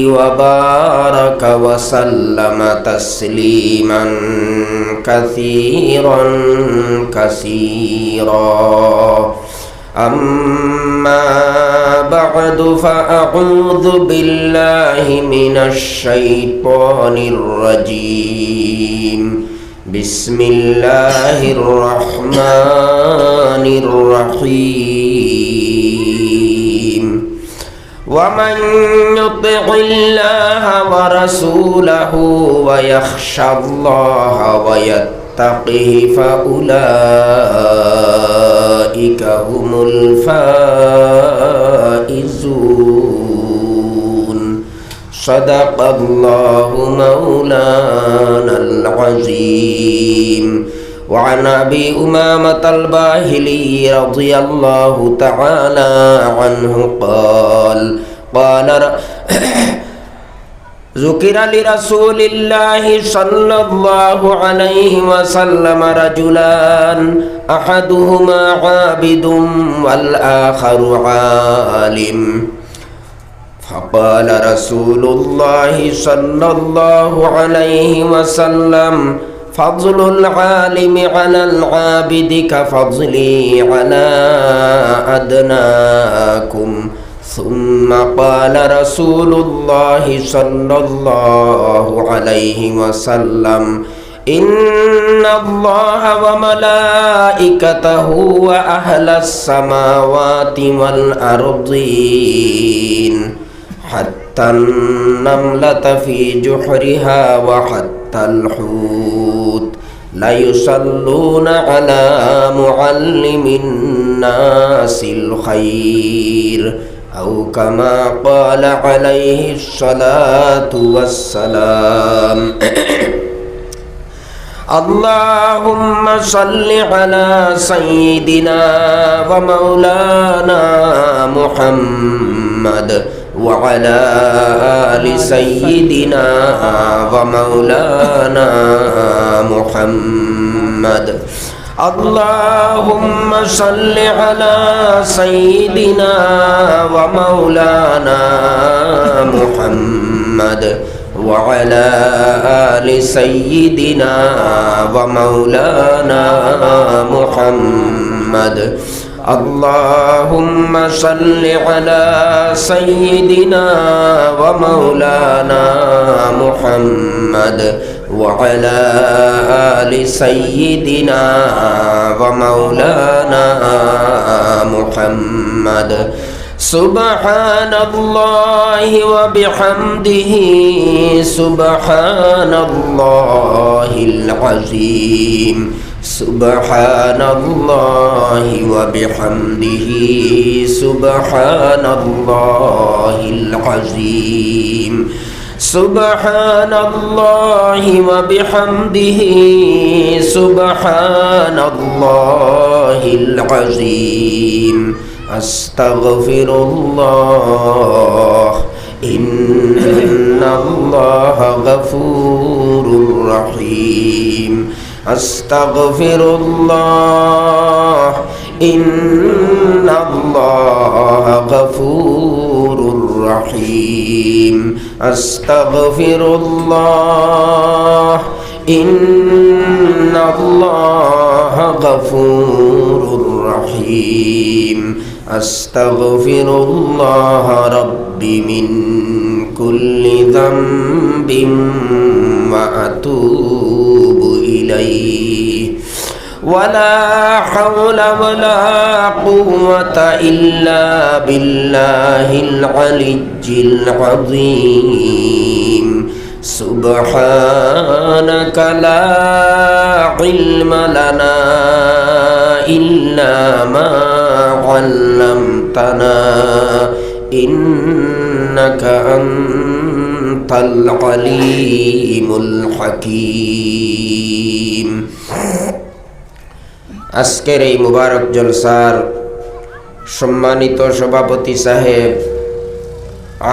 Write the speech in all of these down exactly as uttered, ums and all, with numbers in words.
وبارك وسلم تسليما كثيرا كثيرا. أما بعد، فأعوذ بالله من الشيطان الرجيم. بسم الله الرحمن الرحيم. ومن يطع الله ورسوله ويخش الله ويتقه فأولئك هم الفائزون. صدق الله مولانا العظيم. وعن أبي أمامة الباهلي رضي الله تعالى عنه قال، قال ر-، ذكر لرسول الله صلى الله عليه وسلم رجلان، أحدهما عابد والآخر عالم. فقال رسول الله صلى الله عليه وسلم: فضل العالم على العابد كفضلي على أدناكم. ثم قال رسول الله صلى الله عليه وسلم: إن الله وملائكته وأهل السماوات والأرضين حتى النملة في جحرها وحتى الحوت ليصلون على معلم الناس الخير، أو كما قال عليه الصلاة والسلام. اللهم صل على سيدنا ومولانا محمد وعلى آل سيدنا ومولانا محمد. اللهم صل على سيدنا ومولانا محمد وعلى آل سيدنا ومولانا محمد. اللهم صل على سيدنا ومولانا محمد وعلى آل سيدنا ومولانا محمد. سبحان الله وبحمده، سبحان الله العظيم، سبحان الله وبحمده، سبحان الله العظيم، سبحان الله وبحمده، سبحان الله العظيم. أستغفر الله، إن الله غفور رحيم. أستغفر الله، إن الله غفور رحيم. أستغفر الله، إن الله غفور رحيم. أستغفر الله رب من كل ذنب وأتوب إليه. ولا حول ولا قوة إلا بالله العلي العظيم. سبحانك لا علم لنا إلا ما علمتنا إنك أنت العليم الحكيم. আজকের এই মুবারক জলসার সম্মানিত সভাপতি সাহেব,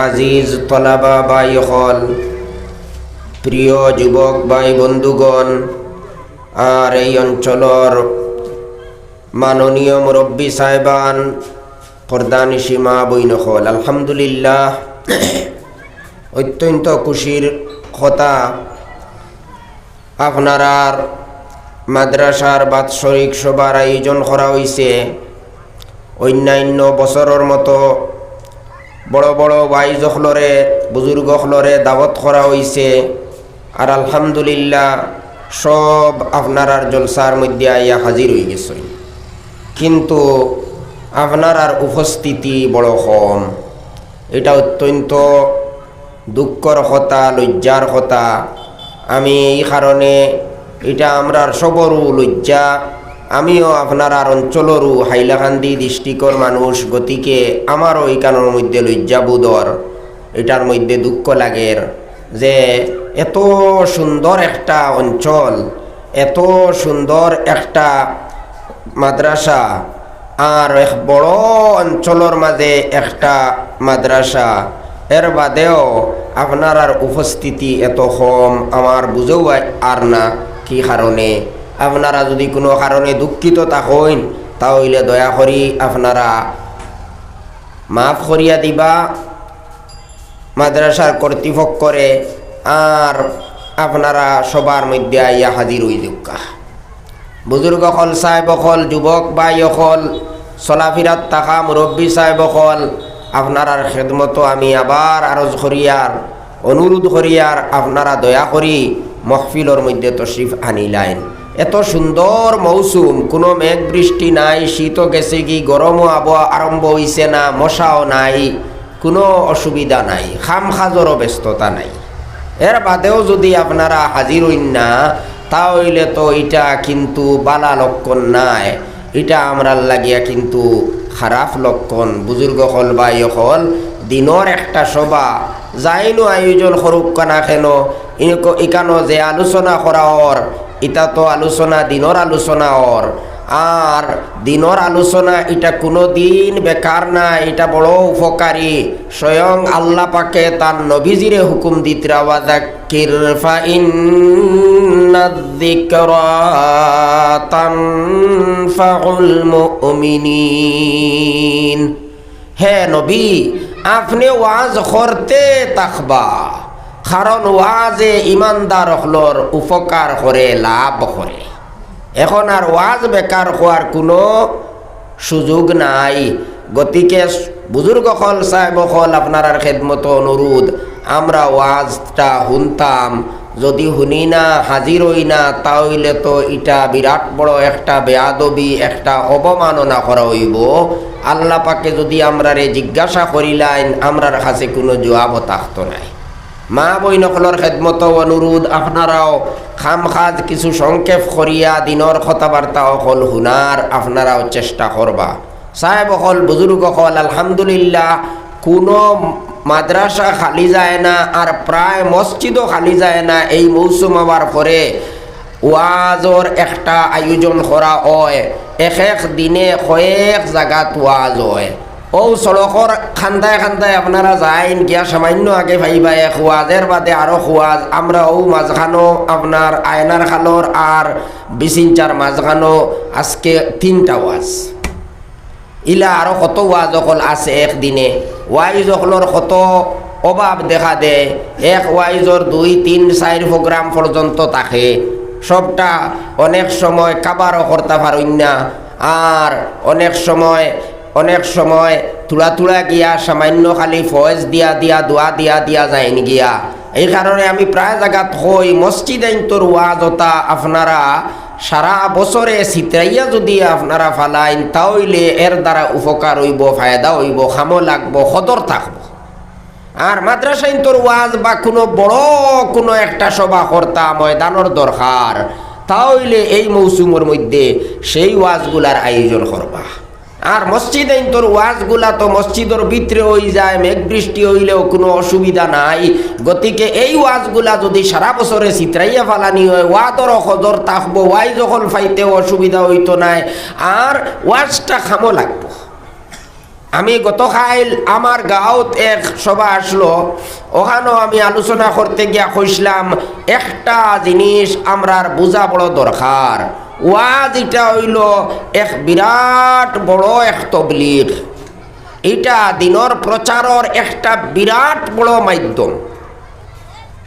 আজিজ তলাবা ভাই অকল, প্রিয় যুবক ভাই বন্ধুগণ, আর এই অঞ্চলর মাননীয় মুরব্বী সাহেবান, পর্দানিশী মা বইন অকল, আলহামদুলিল্লাহ, অত্যন্ত খুশির কথা, আপনারার মাদ্রাসার বাৎসরিক সভার আয়োজন করা অইছে। অন্যান্য বছরর মতো বড় বড় ওয়াইজ অকলরে, বুজুর্গ অকলরে দাওয়াত করা অইছে। আর আলহামদুলিল্লাহ, সব আপনারার জলসার মধ্যে আইয়া হাজির অইগেছইন, কিন্তু আপনারার উপস্থিতি বড় কম। ইটা অত্যন্ত দুঃখর কথা, লজ্জার কথা। আমি এই কারণে, ইটা আমরার সবরউ লজ্জা। আমিও আপনারার অঞ্চলরউ, হাইলাকান্দি ডিস্ট্রিক্টর মানুষ, গতিকে আমারও ইখানর মধ্যে লজ্জাবোধর, ইটার মধ্যে দুঃখ লাগের যে এত সুন্দর একটা অঞ্চল, এত সুন্দর একটা মাদ্রাসা, আর এক বড় অঞ্চলর মাঝে একটা মাদ্রাসা, এর বাদেও আপনারার উপস্থিতি এত কম, আমার বুঝেও আ-, আর না কি কারণে। আপনারা যদি কুনু কারণে দুঃখিত থাকইন, তা অইলে দয়া করি আপনারা মাফ করিয়া দিবা মাদ্রাসার কর্তৃপক্ষরে, আর আপনারা সভার মধ্যে আইয়া হাজির অইযুক্কা। বুজুর্গ অকল, সাহেব অকল, যুবক ভাই অকল, চলাফিরাত থাকা মুরব্বী সাহেব অকল, আপনারার খেদমতো আমি আবার আরজ করিয়ার, অনুরোধ করিয়ার, আপনারা দয়া করি মহফিলর মধ্যে তশরিফ আনিলাইন। এত সুন্দর মৌসুম, কুনু মেঘ বৃষ্টি নাই, শীতও গেছেগি, গরমও আব-, আরম্ভ অইছে না, মশাও নাই, কুনু অসুবিধা নাই, কাম কাজরও ব্যস্ততা নাই। এর বাদেও যদি আপনারা হাজির অইন না, তা অইলে তো ইটা কিন্তু বালা লক্ষণ নায়, ইটা আমরার লাগিয়া কিন্তু খারাপ লক্ষণ। বুজুর্গ অকল, ভাই অকল, দিনর একটা সভা, যাইনউ আয়োজন করুক্কা না কেন, ইনক-, ইখানো যে আলোচনা করা অর, ইটা তো আলোচনা, দিনর আলোচনা অর। আর দিনর আলোচনা ইটা কুনুদিন বেকার না, ইটা বড় উপকারী। স্বয়ং আল্লাহ পাকে তান নবীজিরে হুকুম দিতরা, "ওয়াযাক্কির ফাইন্নায যিকরা তানফাউল মুমিনিন।" হে নবী, আপনে ওয়াজ করতে থাকবা, কারণ ওয়াজে ইমানদার অকলর উপকার করে, লাভ করে। এখন আর ওয়াজ বেকার অওয়ার কুনু সুযোগ নাই। গতিকে বুজুর্গ অকল, সাহেব অকল, আপনারার খেদমতো অনুরোধ, আমরা ওয়াজটা হুনতাম, যদি হুনি না, হাজির অই না, তা অইলে তো ইটা বিরাট বড় একটা বেয়াদবি, একটা অবমাননা করা অইবো। আল্লাহ পাকে যদি আমরারে জিজ্ঞাসা করিলাইন, আমরার কাছে কুনু জুয়াবও থাকতো নায়। মা বইন অকলর খেদমতো অনুরোধ, আপনারাও কাম কাজ কিছু সংক্ষেপ করিয়া দিনর কথাবার্তা অকল হুনার আপনারাও চেষ্টা করবা। সাহেব অকল, বুজুর্গ অকল, আলহামদুলিল্লাহ, কুনু মাদ্রাসা খালি যায় না, আর প্রায় মসজিদও খালি যায় না। এই মৌসুম আবার পরে ওয়াজর একটা আয়োজন করা অয়, এক এক দিনে কয়েক জাগাত ওয়াজ অয়। অউ সড়কর কান্দায় কান্দায় আপনারা যাইন গিয়া, সামান্য আগে পাইবা এক ওয়াজ, এর বাদে আরো ওয়াজ। আমরা অউ মাঝখানো আপনার আয়নার খালর আর বিচিনচার মাঝখানো আজকে তিনটা ওয়াজ। ইলা আরো কত ওয়াজ অকল আছে একদিনে। ওয়াইজ অকলর কত অভাব দেখা দেয়। এক ওয়াইজর দুই, তিন, চাইর program পর্যন্ত থাকে। সবটা অনেক সময় coverও করতা পারইন না। আর অনেক সময়, অনেক সময় থুড়া থুড়া গিয়া সামান্য খালি ফয়েজ দিয়া দিয়া, দোয়া দিয়া দিয়া যাইন গিয়া। এই কারণে আমি প্রায় জাগাত কই, মসজিদাইন্তর ওয়াজ অতা আপনারা সারা বছরে ছিতরাইয়া যদি আপনারা ফালাইন, তা অইলে এর দ্বারা উপকার অইবো, ফায়দা অইবো, কামো লাগবো, কদর থাকবো। আর মাদ্রাসাইন্তর ওয়াজ বা কুনু বড় কুনু একটা সভা করতা ময়দানর দরকার, তা অইলে এই মৌসুমর মধ্যে সেই ওয়াজগুলার আয়োজন করবা। আর মসজিদাইন্তর ওয়াজগুলা তো মসজিদর ভিতরে অই যায়, মেঘ বৃষ্টি অইলেও কুনু অসুবিধা নাই। গতিকে এই ওয়াজগুলা যদি সারা বছরে ছিতরাইয়া ফালানি অয়, ওয়াজরও কদর থাকবো, ওয়াইজ অকল পাইতেও অসুবিধা অইতো নায়, আর ওয়াজটা কামো লাগবো। আমি গতকাইল আমার গাঁওত এক সভা আছলো, অখানো আমি আলোচনা করতে গিয়া কইছলাম, একটা জিনিস আমরার বুঝা বড় দরকার। ওয়াজ ইটা অইলো এক বিরাট বড় এক তবলিগ, ইটা দিনর প্রচারর একটা বিরাট বড় মাধ্যম।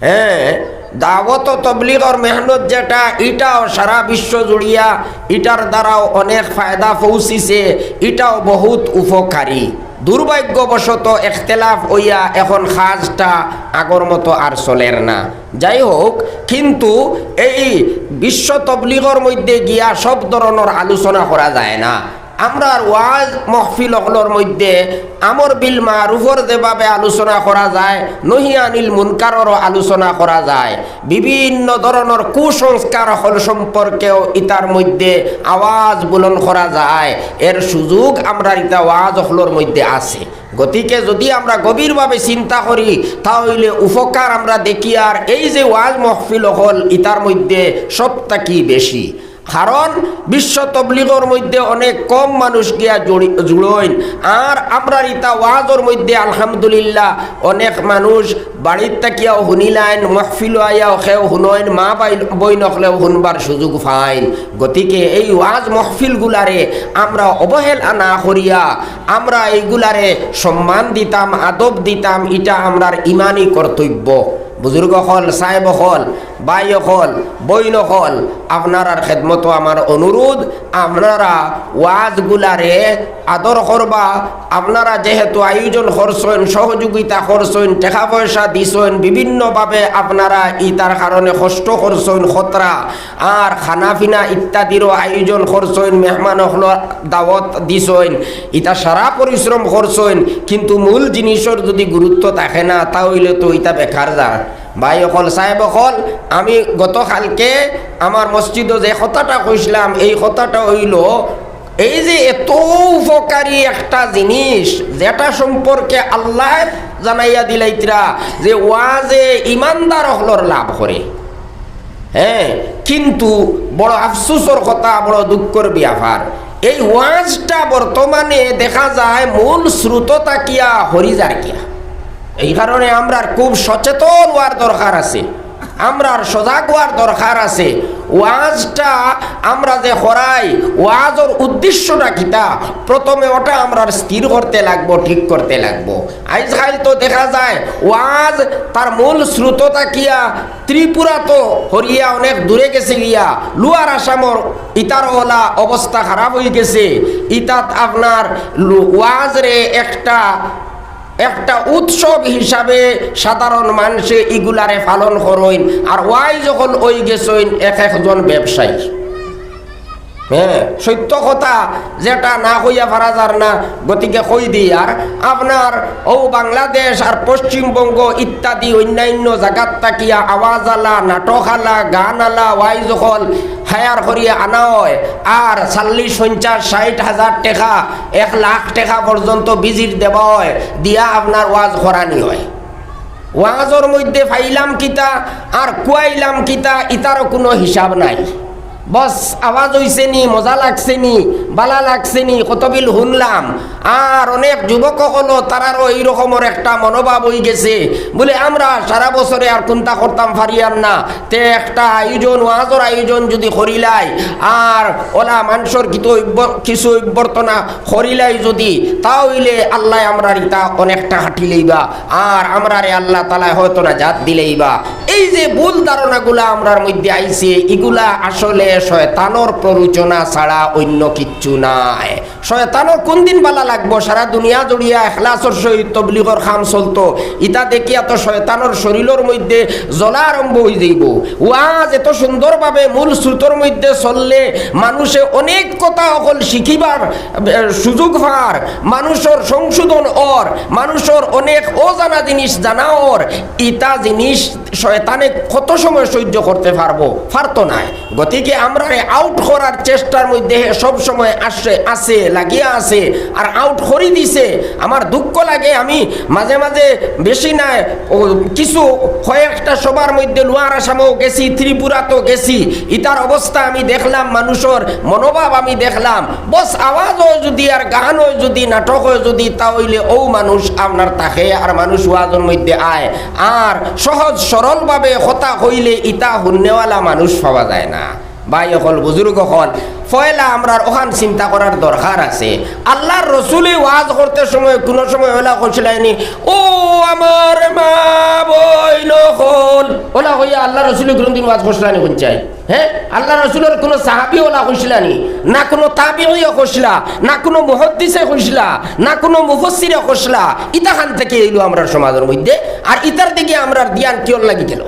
হ্যাঁ, দাওয়াত ও তবলিগর মেহনত যেটা, ইটাও সারা বিশ্ব জুড়িয়া, ইটার দ্বারাও অনেক ফায়দা পৌঁছিছে, ইটাও বহুত উপকারী। দুর্ভাগ্যবশত এখতেলাফ অইয়া এখন কাজটা আগর মতো আর চলের না। যাই হোক, কিন্তু এই বিশ্ব তবলিগর মধ্যে গিয়া সব ধরনর আলোচনা করা যায় না। আমরার ওয়াজ মহফিল অকলর মধ্যে আমর বিল মারুফর যেভাবে আলোচনা করা যায়, নহি আনিল মুনকাররও আলোচনা করা যায়, বিভিন্ন ধরনর কুসংস্কার অকল সম্পর্কেও ইতার মধ্যে আওয়াজ বুলন্দ করা যায়। এর সুযোগ আমরার ইতা ওয়াজ অকলর মধ্যে আছে। গতিকে যদি আমরা গভীরভাবে চিন্তা করি, তা অইলে উপকার আমরা দেখি। আর এই যে ওয়াজ মহফিল অকল, ইতার মধ্যে সব থাকি বেশি, কারণ বিশ্ব তবলিগর মধ্যে অনেক কম মানুষ গিয়া জুড়ি-, জুড়ইন। আর আমরার ইতা ওয়াজর মধ্যে আলহামদুলিল্লাহ অনেক মানুষ বাড়িত থাকিয়াও হুনিলাইন, মহফিল আইয়াও কেউ হুনইন, মা বাই-, বইন অকলেও হুনবার সুযোগ পাইন। গতিকে এই ওয়াজ মহফিলগুলারে আমরা অবহেলা না করিয়া আমরা এইগুলারে সম্মান দিতাম, আদব দিতাম, ইটা আমরার ইমানি কর্তব্য। বুজুর্গ অকল, সাহেব অকল, ভাই অকল, বইন অকল, আপনারার খেদমতো আমার অনুরোধ, আপনারা ওয়াজগুলারে আদর করবা। আপনারা যেহেতু আয়োজন করছইন, সহযোগিতা করছইন, টেকা পয়সা দিছইন, বিভিন্নভাবে আপনারা ইতার কারণে কষ্ট করছইন, খতরা আর খানা পিনা ইত্যাদিরও আয়োজন করছইন, মেহমান অকলর দাওয়াত দিছইন, ইতা সারা পরিশ্রম করছইন, কিন্তু মূল জিনিসর যদি গুরুত্ব থাকে না, তা অইলে তো ইতা বেকার যায়। ভাই অকল, সাহেব অকল, আমি গতকালকে আমার মসজিদো যে কথাটা কইছলাম, এই কথাটা অইলো, এই যে এত উপকারী একটা জিনিস, যেটা সম্পর্কে আল্লায় জানাইয়া দিলাইতরা যে ওয়াজে ইমানদার অকলর লাভ করে। হ্যাঁ, কিন্তু বড় আফসোসর কথা, বড় দুঃখর ব্যাপার, এই ওয়াজটা বর্তমানে দেখা যায় মূল স্রোত থাকিয়া হরি যার গিয়া। এই কারণে আমরার খুব সচেতন অওয়ার দরকার আছে, আমরার সজাগ অওয়ার দরকার আছে। ওয়াজটা আমরা যে করাই, ওয়াজর উদ্দেশ্যটা কিতা, প্রথমে ওটা আমরার স্থির করতে লাগবো, ঠিক করতে লাগবো। আইজকাইল তো দেখা যায় ওয়াজ তার মূল স্রোত থাকিয়া ত্রিপুরা তো হরিয়া অনেক দূরে গেছে গিয়া, লোয়ার আসামর ইতার ওলা অবস্থা খারাপ অই গেছে। ইতাত আপনার লু-, ওয়াজরে একটা, একটা উৎসব হিসাবে সাধারণ মানষে ইগুলারে পালন করইন। আর ওয়াইজ অকল অই গেছইন এক একজন ব্যবসায়ী। হ্যাঁ, সত্য কথা যেটা না কইয়া পারা যার না, গতিকে কই দিয়ার। আপনার অউ বাংলাদেশ আর পশ্চিমবঙ্গ ইত্যাদি অন্যান্য জাগাত থাকিয়া আওয়াজ আলা, নাটক আলা, গান আলা, ওয়াইজ অকল hire করিয়া আনা অয়, আর চল্লিশ, পঞ্চাশ, ষাইট হাজার টেকা, এক লাখ টেকা পর্যন্ত visit দেওয়া অয়, দিয়া আপনার ওয়াজ করানি অয়। ওয়াজর মধ্যে পাইলাম কিতা আর খুয়াইলাম কিতা, ইতারও কুনু হিসাব নাই। বস, আওয়াজ অইছে নি, মজা লাগছে নি, বালা লাগছে নি, কতবিল হুনলাম। আর অনেক যুবক অকলও তারারও এই রকমর একটা মনোভাব অই গেছে, বুলে, আমরা সারা বছরে আর কুন্তা করতাম পারিয়ার না, তে একটা আয়োজন, ওয়াজর আয়োজন যুদি করিলাই, আর ওলা মানষর কিতু অভ্য-, কিছু অভ্যর্থনা করিলাই যুদি, তা অইলে আল্লায় আমরার ইতা অনেকটা কাটি লইবা, আর আমরারে আল্লাহ তাআলায় হয়তো নাজাত দিলাইবা। এই যে ভুল ধারণাগুলা আমরার মধ্যে আইছে, ইগুলা আসলে শয়তানর প্ররোচনা ছাড়া অইন্য কিচ্ছু নায়। শয়তানর কুনদিন বালা লাগবো? সারা দুনিয়া জুড়িয়া এখলাসর সহিত তবলিগর কাম চলতো, ইতা দেখিয়া তো শয়তানর শরীলর মধ্যে জ্বলা আরম্ভ অই যাইবো। ওয়াজ এত সুন্দরভাবে মূল স্রোতর মধ্যে চললে মানুষে অনেক কথা অকল শিখিবার, এ, সুযোগ পার, মানুষর সংশোধন অর, মানুষর অনেক অজানা জিনিস জানা অর। ইতা জিনিস শয়তানে কত সময় সহ্য করতে পারবো? পারতো নায়। গতিকে আমরারে out করার চেষ্টার মধ্যে হে সব সময় আসে, আছে, লাগিয়া আছে, আর out করি দিছে। আমার দুঃখ লাগে, আমি মাঝে মাঝে, বেশি নায়, ও কিছু কয়েকটা সভার মধ্যে লোয়ার আসামও গেছি, ত্রিপুরাতও গেছি, ইতার অবস্থা আমি দেখলাম, মানুষর মনোভাব আমি দেখলাম। বস, আওয়াজ অয় যুদি আর গান অয় যুদি, নাটক অয় যুদি, তা অইলে অউ মানুষ আপনার থাকে, আর মানুষ ওয়াজর মধ্যে আয়, আর সহজ সরলভাবে কথা কইলে ইতা হুননেওয়ালা মানুষ পাওয়া যায় না। ভাই অকল, বুজুর্গ অকল, পয়লা আমরার অখান চিন্তা করার দরকার আছে। আল্লার রসুলে ওয়াজ করতে সময় কুনু সময় অলা কইছলায়নি, "ও আমার মা বইন অকল, আল্লার রসুলে কুনুদিন ওয়াজ করছিলা নি কইন চাই? হে, আল্লার রসুলর কুনু সাহাবি অলা কইছিলা নি, না কুনু তাবিয়ে কইছিলা, না কুনু মুহাদ্দিসে কইছিলা, না কুনু মুফাসসিরে কইছিলা। ইতাখান থাকি আইলো আমরার সমাজর মধ্যে, আর ইতার দিকে আমরার ধ্যান কিওর লাগি গেল?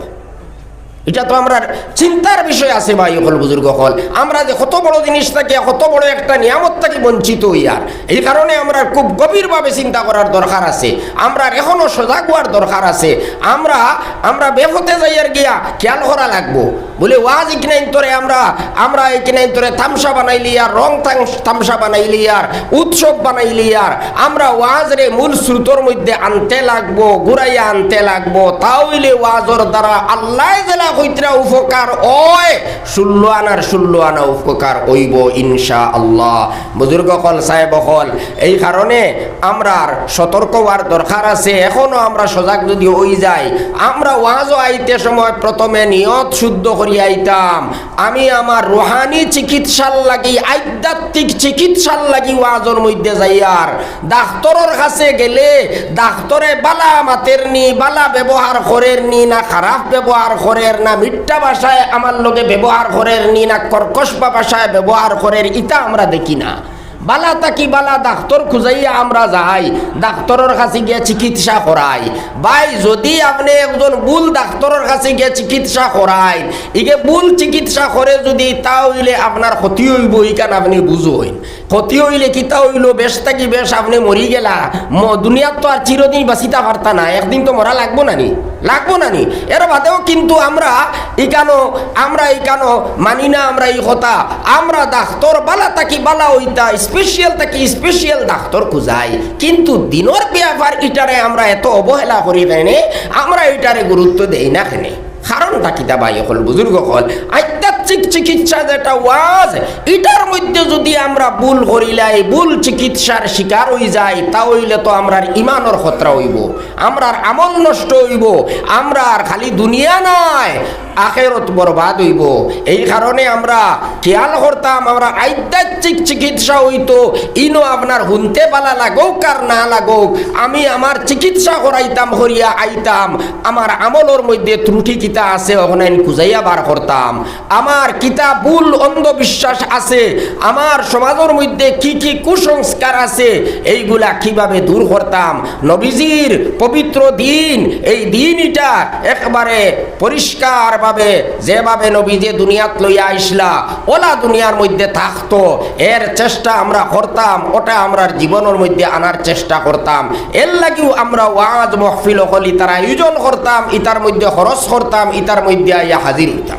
ইটা তো আমরার চিন্তার বিষয় আছে ভাই অকল, বুজুর্গ অকল। আমরা যে কত বড় জিনিস থাকি, কত বড় একটা নিয়ামত থাকি বঞ্চিত অইয়ার, এই কারণে আমরার খুব গভীরভাবে চিন্তা করার দরকার আছে। আমরার এখনো সজাগ অওয়ার দরকার আছে। আমরা, আমরা বেপথে যাইয়ার গিয়া খেয়াল করা লাগবো। বুলে ওয়াজ ইকনাইন্তরে আমরা, আমরা ইকনাইন্তরে তামশা বানাইলিয়ার, রং তাং-, তামশা বানাইলিয়ার, উৎসব বানাইলিয়ার। আমরা ওয়াজরে মূল স্রোতর মধ্যে আনতে লাগবো, ঘুরাইয়া আনতে লাগবো। তা অইলে ওয়াজর দ্বারা আল্লায় যেলা কইতরা উপকার অয়, ষোলো আনার ষোলো আনা উপকার অইবো ইনশাআল্লাহ। বুজুর্গ অকল, সাহেব অকল, এই কারণে আমরার সতর্ক অওয়ার দরকার আছে। এখনো আমরা সজাগ যদি অই যাই, আমরা ওয়াজও আইতে সময় প্রথমে নিয়ত শুদ্ধ করি আইতাম, আমি আমার রুহানি চিকিৎসার লাগি, আধ্যাত্মিক চিকিৎসার লাগি ওয়াজর মধ্যে যাইয়ার। ডাক্তরর কাছে গেলে ডাক্তরে বালা মাতের নি, বালা ব্যবহার করের নি, না খারাপ ব্যবহার করের, না মিঠা ভাষায় আমার লগে ব্যবহার করের নি, না কর্কশ ভাষায় ব্যবহার করের, ইতা আমরা দেখি না। বালা থাকি বালা ডাক্তর খুঁজাইয়া আমরা যাই, ডাক্তরর কাছে গিয়া চিকিৎসা করাই। ভাই, যদি আপনে একজন ভুল ডাক্তরর কাছে গিয়া চিকিৎসা করাই, ইগে ভুল চিকিৎসা করে যদি, তা অইলে আপনার ক্ষতি অইবো, ইখান আপনে বুঝইন। ক্ষতি অইলে কিতা অইলো? বেশ থাকি বেশ আপনে মরি গেলা। ম-, দুনিয়াত তো আর চিরদিন বাঁচিতা পারতা না, একদিন তো মরা লাগবো না নি? লাগবো না নি? এর বাদেও কিন্তু আমরা ইখানো, আমরা ইখানো মানি না আমরা ই কথা। আমরা ডাক্তর বালা থাকি বালা অইতা, special থাকি special ডাক্তর খুঁজাই, কিন্তু দিনর ব্যাপার ইটারে আমরা এত অবহেলা করি কেনে, আমরা ইটারে গুরুত্ব দেই না কেনে? কারণটা কিতা ভাই অকল, বুজুর্গ অকল? আধ্যাত্মিক চিকিৎসা যেটা ওয়াজ, ইটার মধ্যে যদি আমরা ভুল করিলাই, ভুল চিকিৎসার শিকার অই যাই, তা অইলে তো আমরার ইমানর খতরা অইবো, আমরার আমল নষ্ট অইবো, আমরার খালি দুনিয়া নায়, আখেরত বরবাদ অইবো। এই কারণে আমরা খেয়াল করতাম, আমরা আধ্যাত্মিক চিকিৎসা অইতো, ইনো আপনার হুনতে বালা লাগউক আর না লাগউক, আমি আমার চিকিৎসা করাইতাম, করিয়া আইতাম, আমার আমলর মধ্যে ত্রুটি কিতা আছে, অখানাইন খুঁজাইয়া বার করতাম। আমার কিতা ভুল অন্ধবিশ্বাস আছে, আমার সমাজর মধ্যে কি কি কুসংস্কার আছে, এইগুলা কিভাবে দূর করতাম। নবীজির পবিত্র দিন, এই দিন ইটা একবারে পরিষ্কারভাবে যেভাবে নবীজিয়ে দুনিয়াত লইয়া আইসলা, অলা দুনিয়ার মধ্যে থাকতো, এর চেষ্টা আমরা করতাম, ওটা আমরার জীবনর মধ্যে আনার চেষ্টা করতাম। এর লাগিও আমরা ওয়াজ মহফিল অকল ইতার আয়োজন করতাম, ইতার মধ্যে খরচ করতাম, ইতার মধ্যে আইয়া হাজির অইতাম।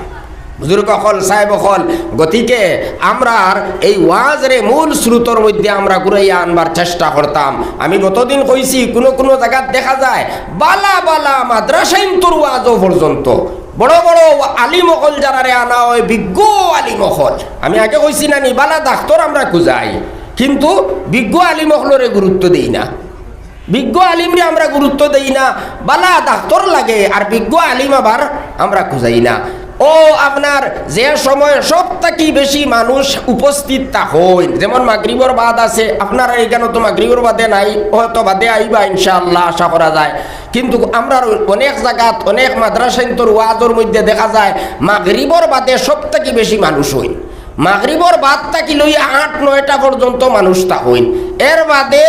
বুজুর্গ অকল, সাহেব অকল, গতিকে আমরার এই ওয়াজরে মূল স্রোতর মধ্যে আমরা ঘুরাইয়া আনবার চেষ্টা করতাম। আমি গতদিন কইছি, কুনু কুনু জাগাত দেখা যায় বালা বালা মাদ্রাসাইন্তর ওয়াজও পর্যন্ত বড় বড় আলিম অকল যারারে আনা অয়, বিজ্ঞ আলিম অকল। আমি আগে কইছি না নি, বালা ডাক্তর আমরা খুঁজাই, কিন্তু বিজ্ঞ আলিম অকলরে গুরুত্ব দেই না। বিজ্ঞ আলিমরে আমরা গুরুত্ব দেই না, বালা ডাক্তর লাগে, আর বিজ্ঞ আলিম আবার আমরা খুঁজাই না। ও আপনার যে সময় সব থাকি বেশি মানুষ উপস্থিত থাকইন, যেমন মাগরিবর বাদ আছে, আপনারা ইখানো তো মাগরিবর বাদে নাই, হয়তো বাদে আইবা ইনশাআল্লাহ, আশা করা যায়। কিন্তু আমরার অনেক জাগাত, অনেক মাদ্রাসাইন্তর ওয়াজর মধ্যে দেখা যায় মাগরিবর বাদে সব থাকি বেশি মানুষ অইন। মাগরিবর বাদ থাকি লইয়া আট নয়টা পর্যন্ত মানুষ থাকইন। এর বাদে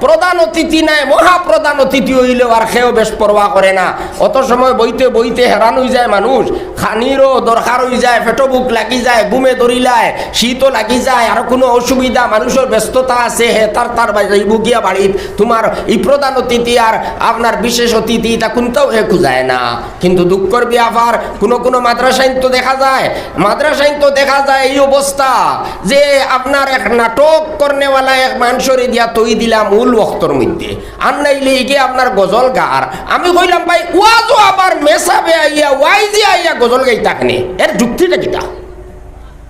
প্রধান অতিথি নাই, মহাপ্রধান অতিথি অইলেও আর কেউ বেশ পরোয়া করে না। অত সময় বইতে বইতে হেরান অই যায় মানুষ, খানিরও দরকার অই যায়, পেটো ভুক লাগি যায়, ঘুমে ধরিলায়, শীতও লাগি যায়, আর কুনু অসুবিধা, মানুষর ব্যস্ততা আছে, হে তার তার বাড়ি যাইবো গিয়া বাড়িত। তুমার ই প্রধান অতিথি আর আপনার বিশেষ অতিথি, ইতা কুনটাও হে খুঁজায় না। কিন্তু দুঃখর ব্যাপার, কুনু কুনু মাদ্রাসাইন তো দেখা যায়, মাদ্রাসাইন তো দেখা যায় এই অবস্থা যে আপনার এক নাটক করনেওয়ালা এক মানষরে দিয়া থই দিলা মূল ওয়াজর মধ্যে, আর নাইলে ইগে আপনার গজল গার। আমি কইলাম, "ভাই, ওয়াজও আবার মেসাবে আইয়া, ওয়াইজে আইয়া গজল গাইতা কেনে? এর যুক্তিটা কিতা?"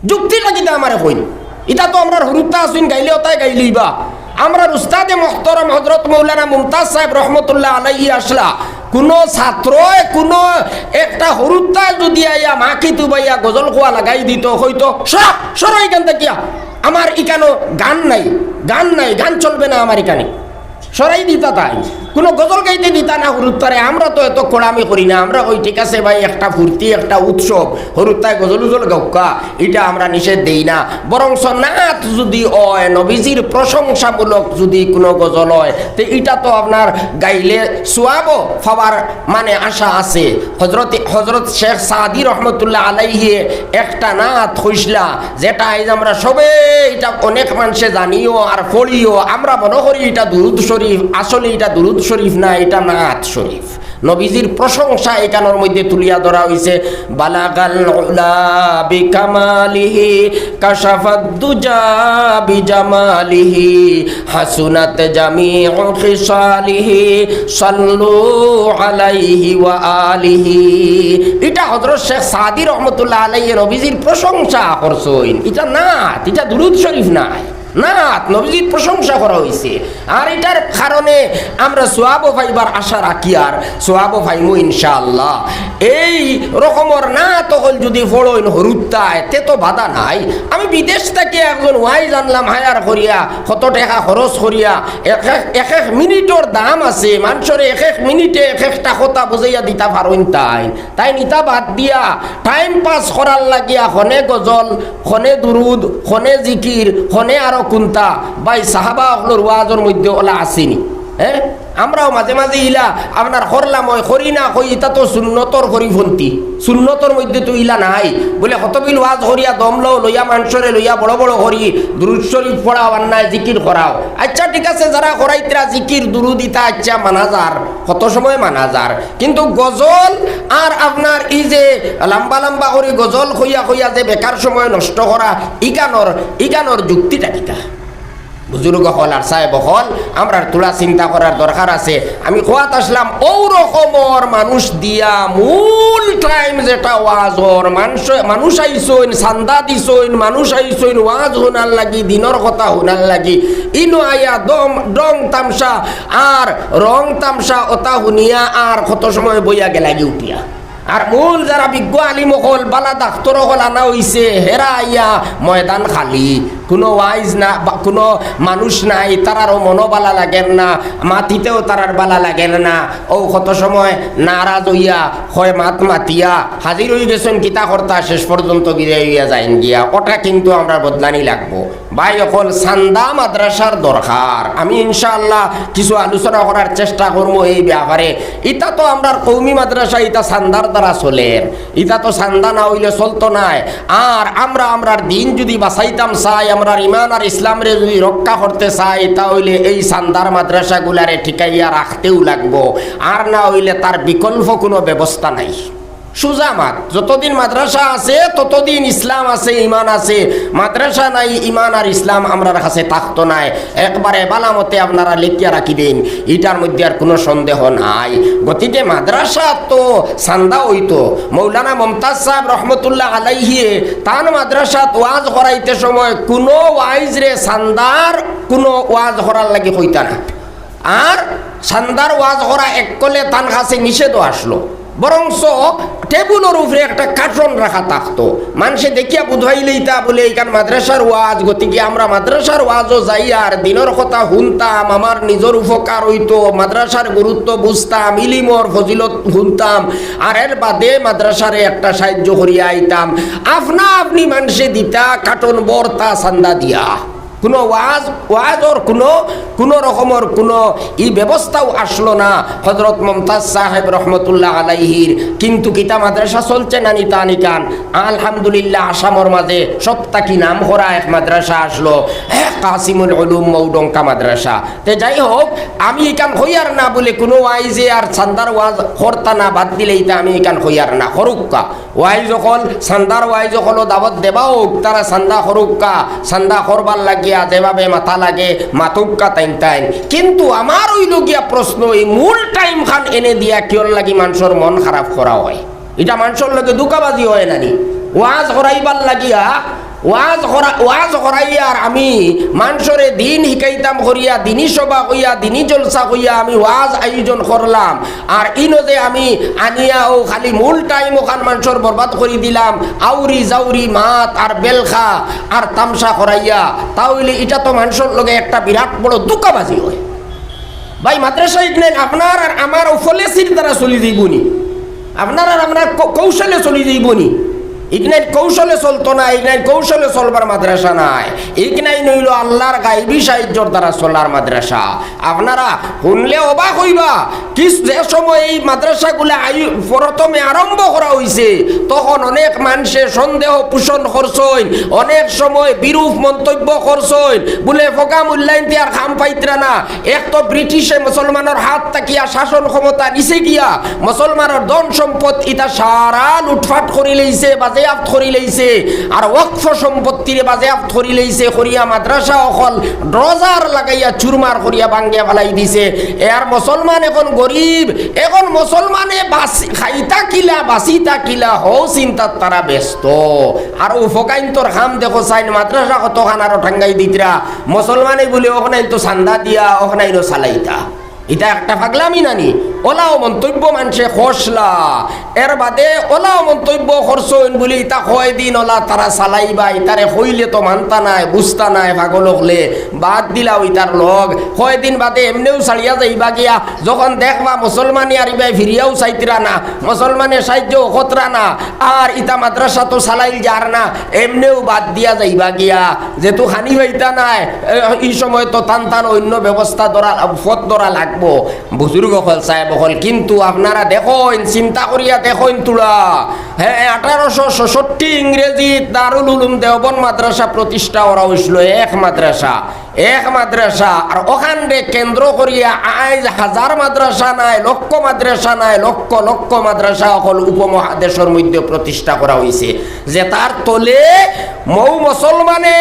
যুক্তিটা কিতা আমারে কইন? ইতা তো আমরার হুরুতা আছইন, গাইলে অতায় গাইলিবা। আমরার উস্তাদে মুহতারাম হযরত মাওলানা মুমতাজ সাহেব রহমতুল্লাহ আলাইহি আছলা, কুনু ছাত্রয় কুনু একটা হুরুতায় যুদি আইয়া মাকি তুবাইয়া গজল কওয়া লাগাই দিত, কইতো, "সর, সর ইখান থাকিয়া, আমার ইখানো গান নাই, গান নাই, গান চলবে না আমার ইখানে।" সরাই দিতা তাই। কোনো গজল গাইতে দিতা না হুরুত্তারে। আমরা তো এত কোড়ামি করি না, আমরা কই ঠিক আছে ভাই, একটা ফুর্তি, একটা উৎসব, হুরুত্তায় গজল উজল গাউক্কা, ইটা আমরা নিষেধ দেই না। বরঞ্চ নাত যুদি অয়, নবীজির প্রশংসামূলক যুদি কোনো গজল অয়, তে ইটা তো আপনার গাইলে সোয়াবও পাওয়ার মানে আশা আছে। হজরত, হজরত শেখ সাদি রহমতুল্লাহ আলাইহি একটা নাত কইছলা, যেটা আইজ আমরা সবে, ইটা অনেক মানষে জানিও আর পড়িও। আমরা মনো করি ইটা দুরুদ শরিফ, আসলে ইটা দুরুদ শরিফ না, ইটা নাত শরিফ। নবীজির প্রশংসা ইখানর মধ্যে তুলিয়া ধরা অইছে, "বালাগাল উলা বিকামালিহি, কাশাফাদ দুজা বিজামালিহি, হাসুনাত জামিউ খিসালিহি, সাল্লু আলাইহি ওয়া আলিহি।" ইটা হজরত শেখ সাদি রহমতুল্লাহ আলাইহি নবীজির প্রশংসা করছইন। ইটা নাত, ইটা দুরুদ শরিফ নায়, নাত, নবীজির প্রশংসা করা অইছে। আর ইটার কারণে আমরা সোয়াবও পাইবার আশা রাখি, আর সোয়াবও পাইমু ইনশাআল্লাহ। এই রকমর নাত অকল যুদি পড়ইন হুরুত্তায়, তে তো বাধা নাই। আমি বিদেশ থাকি একজন ওয়াইজ আনলাম হায়ার করিয়া, কত টেকা খরচ করিয়া, এক এক, এক এক মিনিটর দাম আছে, মানষরে এক এক মিনিটে এক একটা কথা বুঝাইয়া দিতা পারইন তাইন। তাইন ইতা বাদ দিয়া টাইম পাস করার লাগিয়া খনে গজল, খনে দুরুদ, খনে জিকির, খনে আরো কুন্তা। ভাই, সাহাবা অকলর ওয়াজর মধ্যে অলা আছে নি? হ্যাঁ, আমরাও মাঝে মাঝে ইলা আপনার করলাম অয়, করি না কই, ইতা তো সুন্নতর পরিপন্থী। সুন্নতর মধ্যে তো ইলা নাই। বুলে কতবিল ওয়াজ করিয়া দম লও, লইয়া মানষরে লইয়া বড় বড় করি, দুরুদ শরিফ পড়াও আর নায় জিকির করাও। আচ্ছা ঠিক আছে, যারা করাইতরা জিকির দুরুদ ইতা আচ্ছা মানা যার, কত সময় মানা যার, কিন্তু গজল আর আপনার ই যে লাম্বা লাম্বা করি গজল কইয়া কইয়া যে বেকার সময় নষ্ট করা, ইখানর, ইখানর যুক্তিটা কিতা? বুজুর্গ অকল আর সাহেব অকল, আমরার থুড়া চিন্তা করার দরকার আছে। আমি কওয়াত আছলাম, অউ রকমর মানুষ দিয়া মূল টাইম যেটা ওয়াজর, মানুষ, মানুষ আইছইন, চান্দা দিছইন, মানুষ আইছইন ওয়াজ হুনার লাগি, দিনর কথা হুনার লাগি, ইনো আইয়া দম, ডং তামশা আর রং তামশা অতা হুনিয়া আর কত সময় বইয়া গেলাগি উঠিয়া। আর মূল যারা বিজ্ঞ আলিম অকল, বালা ডাক্তর অকল আনা অইছে, হেরা আইয়া ময়দান খালি, কুনু ওয়াইজ না, বা কুনু মানুষ নাই, তারারও মনো বালা লাগের না, মাতিতেও তারার বালা লাগের না। অউ কত সময় নারাজ অইয়া, কয় মাত মাতিয়া হাজির অইগেছইন, কিতা করতা, শেষ পর্যন্ত বিদায় অইয়া যাইন গিয়া। অটা কিন্তু আমরা বদলানি লাগবো। ভাই অকল, চান্দা মাদ্রাসার দরকার। আমি ইনশাআল্লাহ কিছু আলোচনা করার চেষ্টা করমু এই ব্যাপারে। ইতা তো আমরার কওমি মাদ্রাসা, ইতা চান্দার দ্বারা চলের, ইতা তো চান্দা না অইলে চলতো নায়। আর আমরা আমরার দিন যুদি বাঁচাইতাম চাই, আমরার ইমান আর ইসলামরে যুদি রক্ষা করতে চাই, তা অইলে এই চান্দার মাদ্রাসাগুলারে টিকাইয়া রাখতেউ লাগবো, আর না অইলে তার বিকল্প কুনু ব্যবস্থা নাই। সুজা মাত, যতদিন মাদ্রাসা আছে, ততদিন ইসলাম আছে, ইমান আছে। মাদ্রাসা নাই, ইমান আর ইসলাম আমরার কাছে থাকতো নায়। একবারে বালা মতে আপনারা লেখিয়া রাখি দেইন, ইটার মধ্যে আর কুনু সন্দেহ নাই। গতিকে মাদ্রাসা তো চান্দা অইতো। মৌলানা মমতাজ সাহেব রহমতুল্লাহ আলাইহিয়ে তান মাদ্রাসাত ওয়াজ করাইতে সময় কুনু ওয়াইজরে চান্দার কুনু ওয়াজ করার লাগি কইতা না। আর চান্দার ওয়াজ করা এককলে তান কাছে নিষেধও আছলো, বরঞ্চ টেবুলর উপরে একটা কার্টন রাখা থাকতো। মানষে দেখিয়া বুঝাইলেইতা বুলে, "ইখান মাদ্রাসার ওয়াজ, গতিকে আমরা মাদ্রাসার ওয়াজও যাইয়ার দিনর কথা হুনতাম, আমার নিজর উপকার অইতো, মাদ্রাসার গুরুত্ব বুঝতাম, ইলিমর ফজিলত হুনতাম, আর এর বাদে মাদ্রাসারে একটা সাহায্য করিয়া আইতাম।" আপনা আপনি মানষে দিতা কার্টন ভর্তা চান্দা দিয়া। কুনু ওয়াজ, ওয়াজর কুনু, কুনু রকমর কুনু ই ব্যবস্থাও আছলো না হজরত মমতাজ সাহেব রহমতুল্লাহ আলাইহির। কিন্তু কিতা মাদ্রাসা চলছে না নি তা নিকান? আলহামদুলিল্লাহ, আসামর মাঝে সব থাকি নাম করা এক মাদ্রাসা আছলো, কাসিমুল উলুম মৌডঙ্কা মাদ্রাসা। তে যাই হোক, আমি ইখান কইয়ার না বুলে কুনু ওয়াইজে আর চান্দার ওয়াজ করতা না, বাদ দিলেইতা, আমি ইখান কইয়ার না, করুক্কা। ওয়াইজ অকল, চান্দার ওয়াইজ অকলও দাওয়াত দেবা অউক, তারা চান্দা করুক্কা, চান্দা করবার লাগিয়া যেভাবে মাতা লাগে, মাতুক্কা তাইন তাইন। কিন্তু আমার অইলো গিয়া প্রশ্ন, ই মূল টাইম খান এনে দিয়া কিয়র লাগি মানষর মন খারাপ করা অয়? ইটা মানষর লগে ধুকাবাজি অয় না নি? ওয়াজ করাইবার লাগিয়া, ওয়াজ করা-, ওয়াজ করাইয়ার আমি মানষরে দিন হিকাইতাম করিয়া, দিনি সভা কইয়া, দিনি জলসা কইয়া আমি ওয়াজ আয়োজন করলাম। আর ইনো যে আমি আনিয়া অউ খালি মূল টাইম অখান মানষর বরবাদ করি দিলাম, আউরি জাউরি মাত আর বেলখা আর তামশা করাইয়া, তা অইলে ইটা তো মানষর লগে একটা বিরাট বড় ধুকাবাজি অয়। ভাই, মাদ্রাসা ইখান আপনার আর আমার ও পলিসির দ্বারা চলি যাইবো নি? আপনার আর আপনার কৌ-, কৌশলে চলি যাইবো নি? ইখান কৌশলে চলতো না, ইখান কৌশলে চলবার মাদ্রাসা নায়। ইখান অইলো আল্লাহর গাইবী সাহায্যর দ্বারা চলার মাদ্রাসা। আপনারা হুনলে অবাক অইবা, কি যে সময় এই মাদ্রাসাগুলা আই-, প্রথমে আরম্ভ করা অইছে, তখন অনেক মানষে সন্দেহ পোষণ করছইন, অনেক সময় বিরূপ মন্তব্য করছইন, বুলে ফকা মুল্লাইন্তে আর কাম পাইতরা না। এক তো ব্রিটিশে মুসলমানর হাত থাকিয়া শাসন ক্ষমতা নিছে গিয়া, মুসলমানর ধন সম্পদ ইতা সারা লুটফাট করি লইছে, বাজেয়াপ্ত করি লইছে, আর ওয়াকফ সম্পত্তিরে বাজেয়াপ্ত করি লইছে, করিয়া মাদ্রাসা অকল ড্রজার লাগাইয়া চুরমার করিয়া ভাঙ্গিয়া ফালাই দিছে। এ আর মুসলমান এখন গরিব, এখন মুসলমানে বাঁচি-, খাইতা কিলা, বাঁচিতা কিলা, হউ চিন্তাত তারা ব্যস্ত। আর ও ফকাইন্তর কাম দেখো চাইন, মাদ্রাসা কতখান আরো টাঙ্গাই দিতরা, মুসলমানে বুলে অখনাইন তো চান্দা দিয়া, অখনাইনও চালাইতা। ইতা একটা ফাগলামি নানি? অলাও মন্তব্য মানষে করছলা, এর বাদে অলাও মন্তব্য করছইন বুলে ইতা কয়দিন অলা তারা চালাইবা, ইতারে কইলে তো মানতা নায়, বুঝতা নায়, ফাগল অকলে বাদ দিলাও ইতার লগ। কয়দিন বাদে এমনেউ ছাড়িয়া যাইবা গিয়া, যখন দেখবা মুসলমানে আর ইবায় ফিরিয়াও চাইতরা না, মুসলমানে সাহায্য করতরা না, আর ইতা মাদ্রাসা তো চালাইল যার না, এমনেউ বাদ দিয়া যাইবা গিয়া, যেহেতু খানি পাইতা নায়, এ, ই সময় তো তান তান অইন্য ব্যবস্থা ধরা, পথ ধরা লাগবো। বুজুর্গ অকল, সাহেব অকল, কিন্তু আপনারা দেখইন, চিন্তা করিয়া দেখইন তুলা। হ্যাঁ, আঠারোশো ছষট্টি ইংরেজি দারুল উলুম দেওবন্দ মাদ্রাসা প্রতিষ্ঠা করা অইছিল, এক মাদ্রাসা, এক মাদ্রাসা। আর অখানরে কেন্দ্র করিয়া আইজ হাজার মাদ্রাসা নায়, লক্ষ মাদ্রাসা নায়, লক্ষ লক্ষ মাদ্রাসা অকল উপমহাদেশর মধ্যে প্রতিষ্ঠা করা অইছে, যেতার তলে মৌ মুসলমানে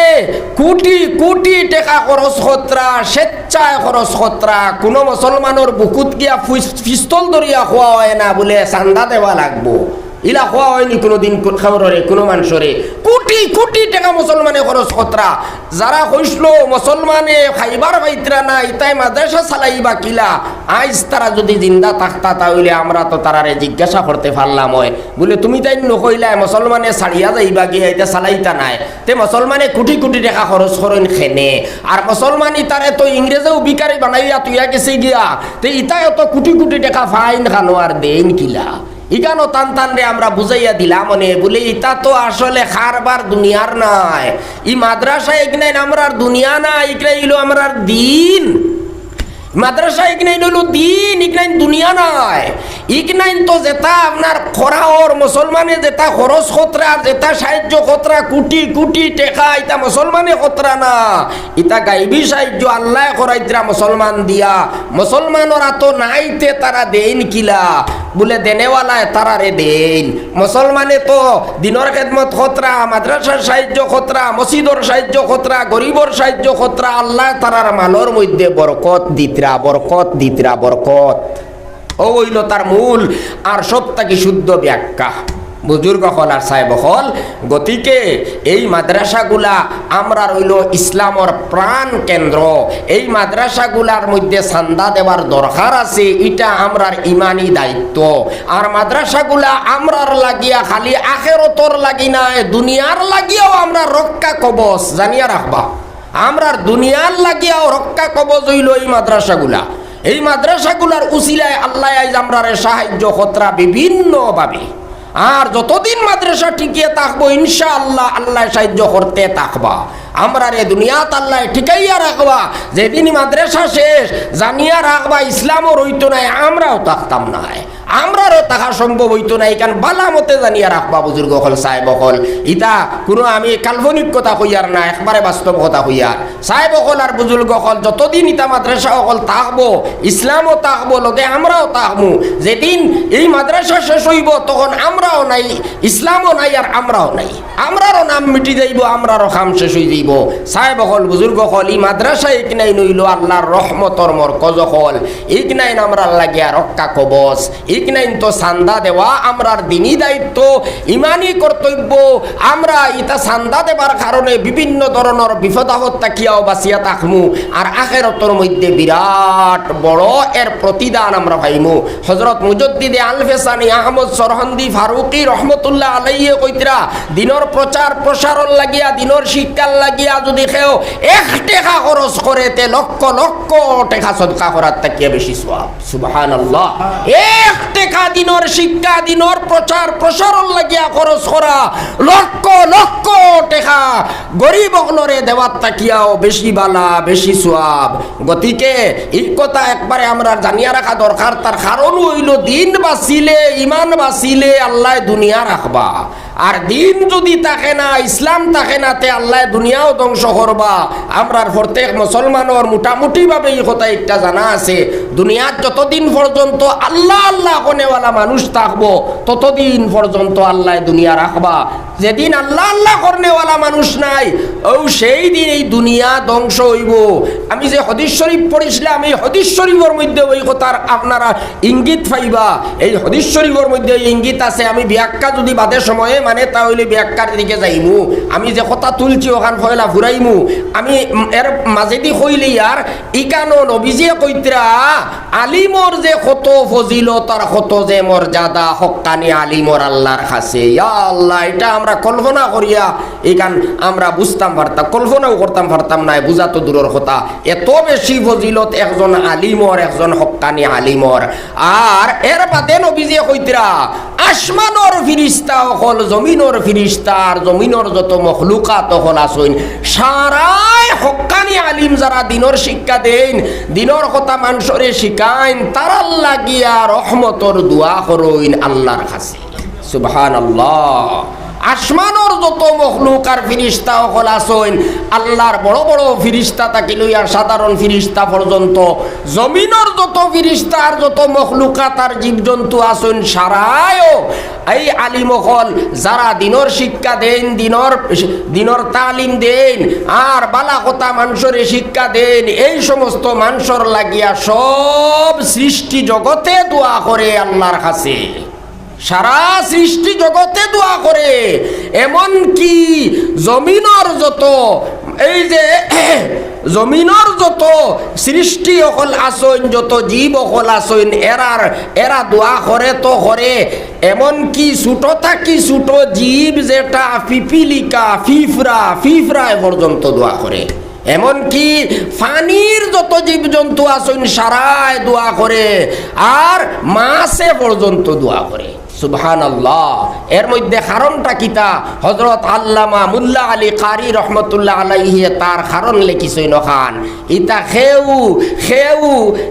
কুটি কুটি টেকা খরচ করতরা, স্বেচ্ছায় খরচ করতরা। কুনু মুসলমানর বুকুত গিয়া ফুস-, পিস্তল ধরিয়া কওয়া অয় না বুলে চান্দা দেওয়া লাগবো, ইলা কওয়া অয়নি কুনুদিন কু-, কাউররে, কুনু মানষরে। কুটি কুটি টেকা মুসলমানে খরচ করতরা। যারা কইছলো মুসলমানে খাইবার পাইতরা না, ইতায় মাদ্রাসা চালাইবা কিলা, আইজ তারা যুদি জিন্দা থাকতা, তা অইলে আমরা তো তারারে জিজ্ঞাসা করতে পারলাম অয়। বুলে, তুমি তাইন নু কইলায় মুসলমানে ছাড়িয়া যাইবা গিয়া, ইতা চালাইতা নায়, তে মুসলমানে কুটি কুটি টেকা খরচ করইন কেনে? আর মুসলমান ইতারে তো ইংরেজেও ভিখারি বানাইয়া তুইয়া গেছে গিয়া, তে ইতায় তো কুটি কুটি টেকা পাইন কানো আর দেইন কিলা? ইখানো তান তানরে আমরা বুঝাইয়া দিলাম অনে, বুলে ইতা তো আসলে কারবার দুনিয়ার নায়। ই মাদ্রাসা ইখান আমরার দুনিয়া নায়, ইখান অইলো আমরার দিন। মাদ্রাসা ইখান অইলো দিন, ইখান দুনিয়া নায়। ইখান তো যেতা আপনার করা অর, মুসলমানে যেতা খরচ করতরা, যেতা সাহায্য করতরা, কুটি কুটি টেকা, ইতা মুসলমানে করতরা না। ইতা গাইবী সাহায্য আল্লায় করাইতরা মুসলমান দিয়া। মুসলমানর আতো নাই তে তারা দেইন কিলা? বুলে দেনেওয়ালায় তারারে দেইন। মুসলমানে তো দিনর খেদমত করতরা, মাদ্রাসার সাহায্য করতরা, মসজিদর সাহায্য করতরা, গরিবর সাহায্য করতরা, আল্লায় তারার মালর মধ্যে বরকত দিতরা, বরকত দিতরা, বরকত। অউ অইলো তার মূল আর সব থাকি শুদ্ধ ব্যাখ্যা। বুজুর্গ অকল আর সাহেব অকল, গতিকে এই মাদ্রাসাগুলা আমরার অইলো ইসলামর প্রাণ কেন্দ্র। এই মাদ্রাসাগুলার মধ্যে চান্দা দেওয়ার দরকার আছে, ইটা আমরার ইমানি দায়িত্ব। আর মাদ্রাসাগুলা আমরার লাগিয়া খালি আখেরতর লাগি নায়, দুনিয়ার লাগিয়াও আমরার রক্ষা কবচ, জানিয়া রাখবা। আমরার দুনিয়ার লাগিয়াও রক্ষা কবচ অইলো এই মাদ্রাসাগুলা। এই মাদ্রাসাগুলার উসিলায় আল্লায় আইজ আমরারে সাহায্য করতরা বিভিন্নভাবে। আর যতদিন মাদ্রাসা টিকিয়া থাকবো, ইনশাআল্লাহ, আল্লায় সাহায্য করতে থাকবা। আমরারে দুনিয়াত আল্লায় টিকাইয়া রাখবা। যেদিন মাদ্রাসা শেষ, জানিয়া রাখবা, ইসলামও রইতো নায়, আমরাও থাকতাম নায়। আমরারও থাকা সম্ভব অইতো নায়, ইখান বালা মতে জানিয়া রাখবা, বুজুর্গ অকল, সাহেব অকল। ইতা কুনু আমি কাল্পনিক কথা কইয়ার না, একবারে বাস্তব কথা কইয়ার। সাহেব অকল আর বুজুর্গ অকল, যতদিন ইতা মাদ্রাসা অকল থাকবো, ইসলামও থাকবো, লগে আমরাও থাকমু। যেদিন এই মাদ্রাসা শেষ অইবো, তখন আমরাও নাই, ইসলামও নাই, আর আমরাও নাই। আমরারও নাম মিটি যাইবো, আমরারও কাম শেষ অই যাইবো। সাহেব অকল, বুজুর্গ অকল, ই মাদ্রাসা ইখান অইলো আল্লার রহমতর মরকজ অকল, ইখান আমরার লাগিয়া রক্ষা কবচ। ঠিক নাইন তো চান্দা দেওয়া আমরার দিনী দায়িত্ব, ইমানি কর্তব্য। আমরা ইতা চান্দা দেবার কারণে বিভিন্ন ধরনর বিপদ আপদ থাকিয়াও বাঁচিয়া থাকমু। আর আখেরাতর মধ্যে বিরাট বড় এর প্রতিদান আমরা পাইমু। হযরত মুজাদ্দিদে আলফে সানি আহমদ সরহন্দি ফারুকি রহমতুল্লাহ আলাইহি কইতরা, দিনর প্রচার প্রসারর লাগিয়া, দিনর শিক্ষার লাগিয়া যদি কেউ এক টেকা খরচ করে, তে লক্ষ লক্ষ টেকা সদকা করার থাকিয়া বেশি সওয়াব। সুবহানাল্লাহ। এক টেকা দিনর শিক্ষা, দিনর প্রচার প্রসারর লাগিয়া খরচ করা, লক্ষ লক্ষ টেকা গরিব অকলরে দেওয়ার থাকিয়াও বেশি বালা, বেশি সওয়াব। গতিকে এই কথা একবারে আমরা জানিয়া রাখা দরকার। তার কারণ অইলো, দিন বাঁচিলে, ইমান বাঁচিলে আল্লায় দুনিয়া রাখবা। আর দিন যদি থাকে না, ইসলাম থাকে না, তে আল্লায় দুনিয়াও ধ্বংস করবা। আমরার প্রত্যেক মুসলমানর মোটামুটিভাবে এই কথা একটা জানা আছে, দুনিয়াত যতদিন পর্যন্ত আল্লাহ আল্লাহ কনেওয়ালা মানুষ থাকবো, ততদিন পর্যন্ত আল্লায় দুনিয়া রাখবা। যেদিন আল্লাহ আল্লাহ করনেওয়ালা মানুষ নাই, ও সেই দিন এই দুনিয়া ধ্বংস অইবো। আমি যে হাদিস শরীফ পড়ছিলাম, এই হাদিস শরীফর মধ্যে ওই কথার আপনারা ইঙ্গিত পাইবা। এই হাদিস শরীফর মধ্যে এই ইঙ্গিত আছে। আমি ব্যাখ্যা যদি বাদে সময়ে মানে, তা অইলে ব্যাখ্যার দিকে যাইমু। আমি যে কথা তুলছি, ওখান পয়লা ফুরাইমু। আমি, উম, এর মাঝেদি কইলি আর ইকানো নবীজিয়ে কইতরা, আলিমর যে কত ফজিলত আর কত যে মর্যাদা, হক্কানি আলিমর আল্লাহর কাছে। ইয়া আল্লাহ, এটা আমরা কল্পনা করিয়া ইখান আমরা বুঝতাম পারতাম, কল্পনাও করতাম পারতাম না, বুঝা তো দূরর কথা। এত বেশি ফজিলত একজন আলিমর, একজন হক্কানি আলিমর। আর এর বাদে নবীজিয়ে কইতরা, আসমানর ফিরিস্তা অকল, জমিনর ফিরিস্তা, আর জমিনর যত মখলুকাত অকল আছইন, সারায় হক্কানি আলিম যারা দিনর শিক্ষা দেইন, দিনর কথা মানষরে শিখাইন, তারার লাগিয়া রহমতর দোয়া করইন আল্লাহর কাছে। সুবহানাল্লাহ। আসমানর যত মখলুক আর ফিরিস্তা অকল আছইন, আল্লাহর বড় বড় ফিরিস্তা থাকি লইয়া সাধারণ ফিরিস্তা পর্যন্ত, জমিনর যত ফিরিস্তা আর যত মখলুকাত আর জীবজন্তু আছইন, সারায়ও এই আলিম অকল যারা দিনর শিক্ষা দেইন, দিনর, দিনর তালিম দেইন, আর বালা কথা মানষরে শিক্ষা দেইন, এই সমস্ত মানষর লাগিয়া সব সৃষ্টি জগতে দোয়া করে আল্লাহর কাছে। সারা সৃষ্টি জগতে দোয়া করে, এমনকি জমিনর যত, এই যে জমিনর যত সৃষ্টি অকল আছইন, যত জীব অকল আছইন, এরার, এরা দোয়া করে তো করে, এমনকি ছোট থাকি ছোট জীব যেটা পিপিলিকা, ফিফরা, ফিফরায় পর্যন্ত দোয়া করে। এমনকি পানির যত জীবজন্তু আছইন সারায় দোয়া করে, আর মাছে পর্যন্ত দোয়া করে। সুবহানাল্লাহ। এর মধ্যে কারণটা কিতা? হযরত আল্লামা মুল্লা আলী কারি রহমতুল্লাহ আলাইহি তার কারণ লেখিছইন অখান। ইতা কেউ, কেউ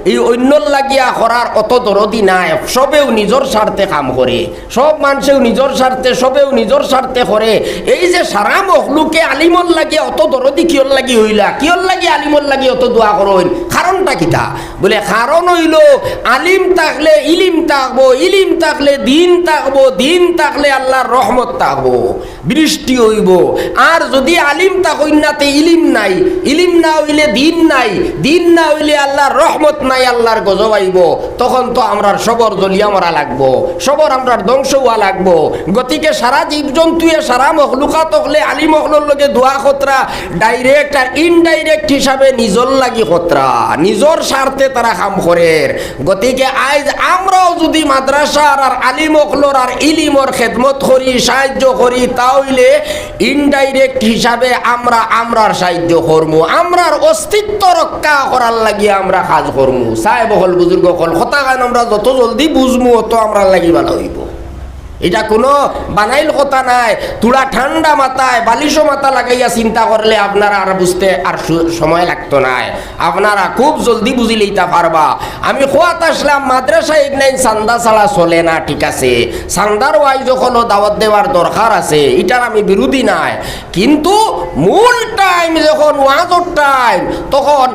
এই অইন্যর লাগিয়া করার অত দরদি নাই, সবেউ নিজর স্বার্থে কাম করে। সব মানষেউ নিজর স্বার্থে, সবেউ নিজর স্বার্থে করে। এই যে সারা মখলুকে আলিমর লাগি অত দরদি কিয়র লাগি অইলা, কিয়র লাগি আলিমর লাগি অত দোয়া করইন, কারণটা কিতা? বুলে, কারণ অইলো, আলিম থাকলে ইলিম থাকবো, ইলিম থাকলে দিন থাকবো, দিন থাকলে আল্লাহর রহমত থাকবো, বৃষ্টি অইবো। আর যুদি আলিম থাকইন না, তে ইলিম নাই, ইলিম না অইলে দিন নাই, দিন না অইলে আল্লাহর রহমত নাই, আল্লাহর গজব আইবো। তখন তো আমরার সবর জ্বলিয়া মরা লাগবো, সবর আমরার ধ্বংস অওয়া লাগবো। গতিকে সারা জীবজন্তুয়ে, সারা মখলুকাত অকলে আলিম অকলর লগে দোয়া করতরা, direct আর indirect হিসাবে নিজর লাগি করতরা, নিজর স্বার্থে তারা কাম করের। গতিকে আইজ আমরাও যুদি মাদ্রাসার আর আলিম অকলর আর ইলিমর খেদমত করি, সাহায্য করি, তা অইলে indirect হিসাবে আমরা আমরার সাহায্য করমু, আমরার অস্তিত্ব রক্ষা করার লাগি আমরা কাজ করমু। সাহেব অকল, বুজুর্গ অকল, কথাখান আমরা যত জলদি বুঝমু, অত আমরার লাগি ভালা অইবো। ইটা কুনু বানাইল কথা নায়। থুড়া ঠান্ডা মাথায় বালিশো মাথা লাগাইয়া চিন্তা করলে আপনারা আর বুঝতে আর সু-, সময় লাগতো নায়। আপনারা খুব জলদি বুঝিলিতা পারবা। আমি কওয়াত আছলাম, মাদ্রাসা ইখান চান্দা ছাড়া চলে না, ঠিক আছে, চান্দার ওয়াইজ অকলও দাওয়াত দেওয়ার দরকার আছে, ইটার আমি বিরোধী নায়। কিন্তু মূল time যখন ওয়াজর time, তখন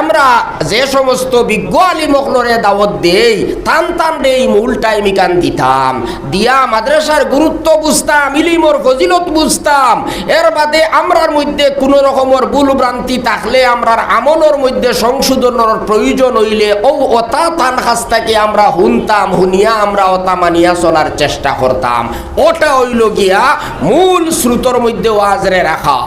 আমরা যে সমস্ত বিজ্ঞ আলিম অকলরে দাওয়াত দেই, তান তানরে এই মূল time ইখান দিতাম, দিয়া মাদ্রাসার গুরুত্ব বুঝতাম, ইলিমর ফজিলত বুঝতাম। এর বাদে আমরার মধ্যে কুনু রকমর ভুল ভ্রান্তি থাকলে, আমরার আমলর মধ্যে সংশোধনর প্রয়োজন অইলে, অউ অতা তান কাছ থাকি আমরা হুনতাম, হুনিয়া আমরা অতা মানিয়া চলার চেষ্টা করতাম। অটা অইলো গিয়া মূল স্রোতর মধ্যে ওয়াজরে রাখা।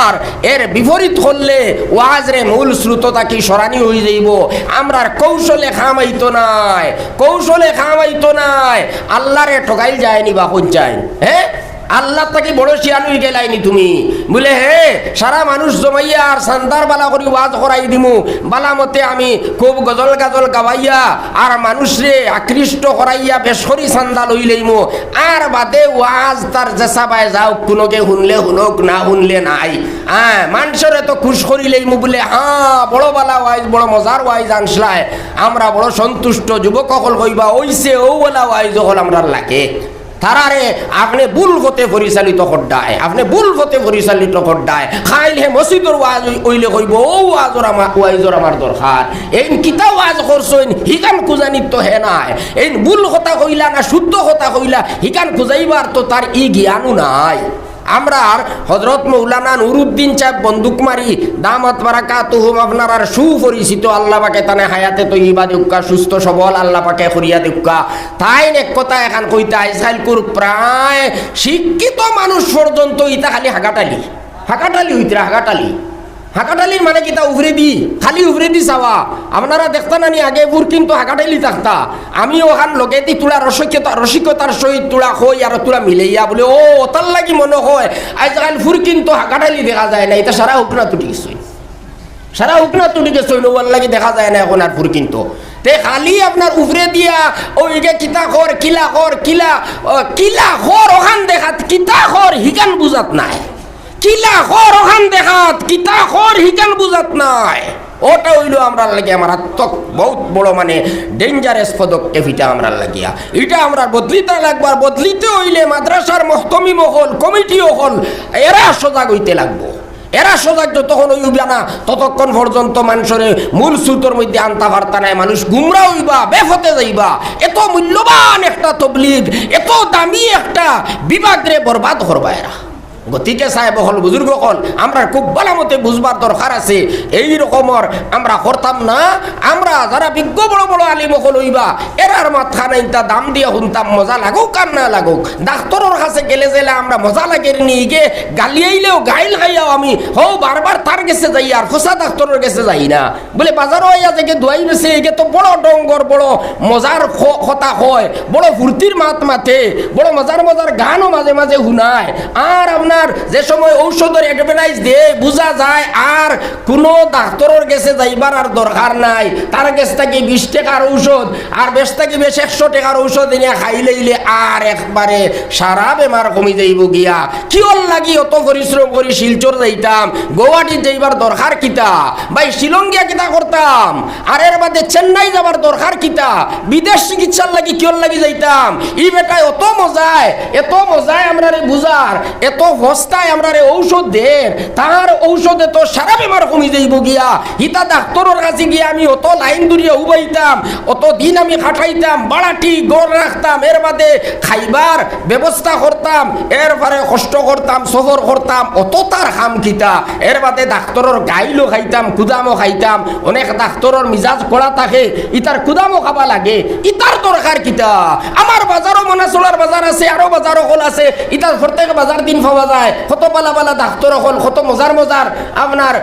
আর এর বিপরীত করলে ওয়াজরে মূল স্রোত থাকি সরানি অইযাইবো। আমরার কৌশলে কাম আইতো নায়, কৌশলে কাম আইতো নায়। আল্লারে ঠগাইল যায়নি বা কইন চাইন, হে? আল্লার থাকি বড় শিয়ান অইগেলায়নি তুমি? বুলে, হে, সারা মানুষ জমাইয়া আর চান্দার বালা করি ওয়াজ করাই দিমু, বালা মতে আমি খুব গজল গাজল গাওয়াইয়া আর মানুষরে আকৃষ্ট করাইয়া বেশ করি চান্দা লইলাইমু। আর বাদে ওয়াজ তার যেসাবায় যাউক, কুনুগে হুনলে হুনউক, না হুনলে নাই। হ্যাঁ, মানষরে তো খুশ করিলাইমু বুলে, হ্যাঁ, বড় বালা ওয়াইজ, বড় মজার ওয়াইজ আনছলায়, আমরা বড় সন্তুষ্ট। যুবক অকল কইবা, অইছে, অউ বালা ওয়াইজ অকল আমরার লাগে। তারারে আপনে ভুল পথে পরিচালিত কররায়, আপনে ভুল পথে পরিচালিত কররায়। কাইল হে মসজিদর ওয়াজ অই-, অইলে কইবো, অউ ওয়াজর আমা-, ওয়াইজর আমার দরকার। এইন কিতা ওয়াজ করছইন, হিখান খুজানিত তো হে নাই। এইন ভুল কথা কইলা না শুদ্ধ কথা কইলা, হিখান খুজাইবার তো তার ই জ্ঞানও নাই। আমরার হজরত মৌলানা নুরুদ্দিন সাব বন্দুকমারি দামাত বারাকাতুহুম, আপনারার সুপরিচিত, আল্লা পাকে তানে হায়াতে তৈয়বা দেউক্কা, সুস্থ সবল আল্লা পাকে করিয়া দেউক্কা। তাইন এক কথা এখান কইতা, আইজকাইলকুর প্রায় শিক্ষিত মানুষ পর্যন্ত ইতা খালি হাগাটালি, হাগাটালি অইতরা, হাগাটালি। হাগাটালির মানে কিতা? উফরেদি, খালি উফরেদি চাওয়া। আপনারা দেখতা নানি আগে ফুরকিন্ত হাগাটালি থাকতা। আমি অখান লগেদি তুলা রসিকতা, রসিকতার সহিত তুলা কই আর তুলা মিলাইয়া বুলে, ও, অতার লাগি মনো কয় আইজকাইল ফুরকিন্ত হাগাটালি দেখা যায় না, ইতা সারা হুকনা তুটি গেছে। সারা হুকনা তুটি গেছে, অউ অউর লাগি দেখা যায় না অখন আর ফুরকিন্ত। তে খালি আপনার উফরেদিয়া, অউ ইগে কিতা কর, কিলা কর, কিলা, ও, কিলা কর, অখান দেখাত, কিতা কর, হিখান বুঝাত নায়। কিলা কর অখান দেখাত, কিতা কর হিখান বুঝাত নায়। অটা অইলো আমরার লাগি মারাত্মক বউত বড় মানে dangerous পদক্ষেপ ইটা আমরার লাগিয়া। ইটা আমরার বদলিতা লাগবো। আর বদলিতে অইলে মাদ্রাসার মহতমিম অকল, কমিটি অকল, এরা সজাগ অইতে লাগবো। এরা সজাগ যতক্ষণ অইবা না, ততক্ষণ পর্যন্ত মানষরে মূল স্রোতর মধ্যে আনতা পারতা নায়। মানুষ গুমরা অইবা, বেপথে যাইবা। এত মূল্যবান একটা তবলিগ, এত দামি একটা বিভাগরে বরবাদ করবা এরা। গতিকে সাহেব অকল, বুজুর্গ অকল, আমরার খুব ভালা মতে বুঝবার দরকার আছে। এই রকমর আমরা করতাম না। আমরা যারা বিজ্ঞ বড় বড় আলিম অকল অইবা, এরার মাতখান ইনতা দাম দিয়া হুনতাম, মজা লাগউক আর না লাগউক। ডাক্তরর কাছে গেলে যেলা আমরা মজা লাগের নি, ইগে গালিয়াইলেও গাইল খাইয়াও আমি হউ বারবার তার গেছে যাই, আর ফসা ডাক্তরর গেছে যাই না। বুলে, বাজারো আইয়া যেগে দুয়াই বেচে, ইগে তো বড় ডঙ্গর, বড় মজার খ-, কথা কয়, বড় ফুর্তির মাত মাতে, বড় মজার মজার গানও মাঝে মাঝে হুনায়। আর আপনার যে সময় ঔষধর advertise দেয়, বুঝা যায় আর কুনু ডাক্তরর গেছে যাইবার আর দরকার নাই। তার গেছ থাকি বিশ টেকার ঔষধ আর বেশ থাকি বেশ একশো টেকার ঔষধ এনে খাইলাইলে আর একবারে সারা বেমার কমি যাইবো গিয়া। কিওর লাগি অত পরিশ্রম করি শিলচর যাইতাম, গৌহাটিত যাইবার দরকার কিতা? ভাই, শিলং গিয়া কিতা করতাম? আর এর বাদে চেন্নাই যাবার দরকার কিতা? বিদেশ চিকিৎসার লাগি কিওর লাগি যাইতাম? ই বেটায় অত মজায়, এত মজায় আমরারে বুঝার, এত হস্তায় আমরারে ঔষধ দের, তার ঔষধে তো সারা বেমার কমি যাইবো গিয়া। হিতা ডাক্তরর কাছে গিয়া আমি অত লাইন ধরিয়া উবাইতাম, অত দিন আমি খাটাইতাম, বাড়াটি ঘর রাখতাম, এর বাদে খাইবার ব্যবস্থা করতাম, এর পরে কষ্ট করতাম, সফর করতাম, অত তার কাম কিতা? এর বাদে ডাক্তরর গাইলও খাইতাম, কুদামও খাইতাম। অনেক ডাক্তরর মিজাজ কড়া থাকে, ইতার কুদামও খাবা লাগে, ইতার দরকার কিতা? আমার বাজারও মনাচলার বাজার আছে, আরো বাজার অকল আছে, ইতার প্রত্যেক বাজার দিন পাওয়া যায়। কত বালা বালা ডাক্তর অকল, কত মজার মজার আপনার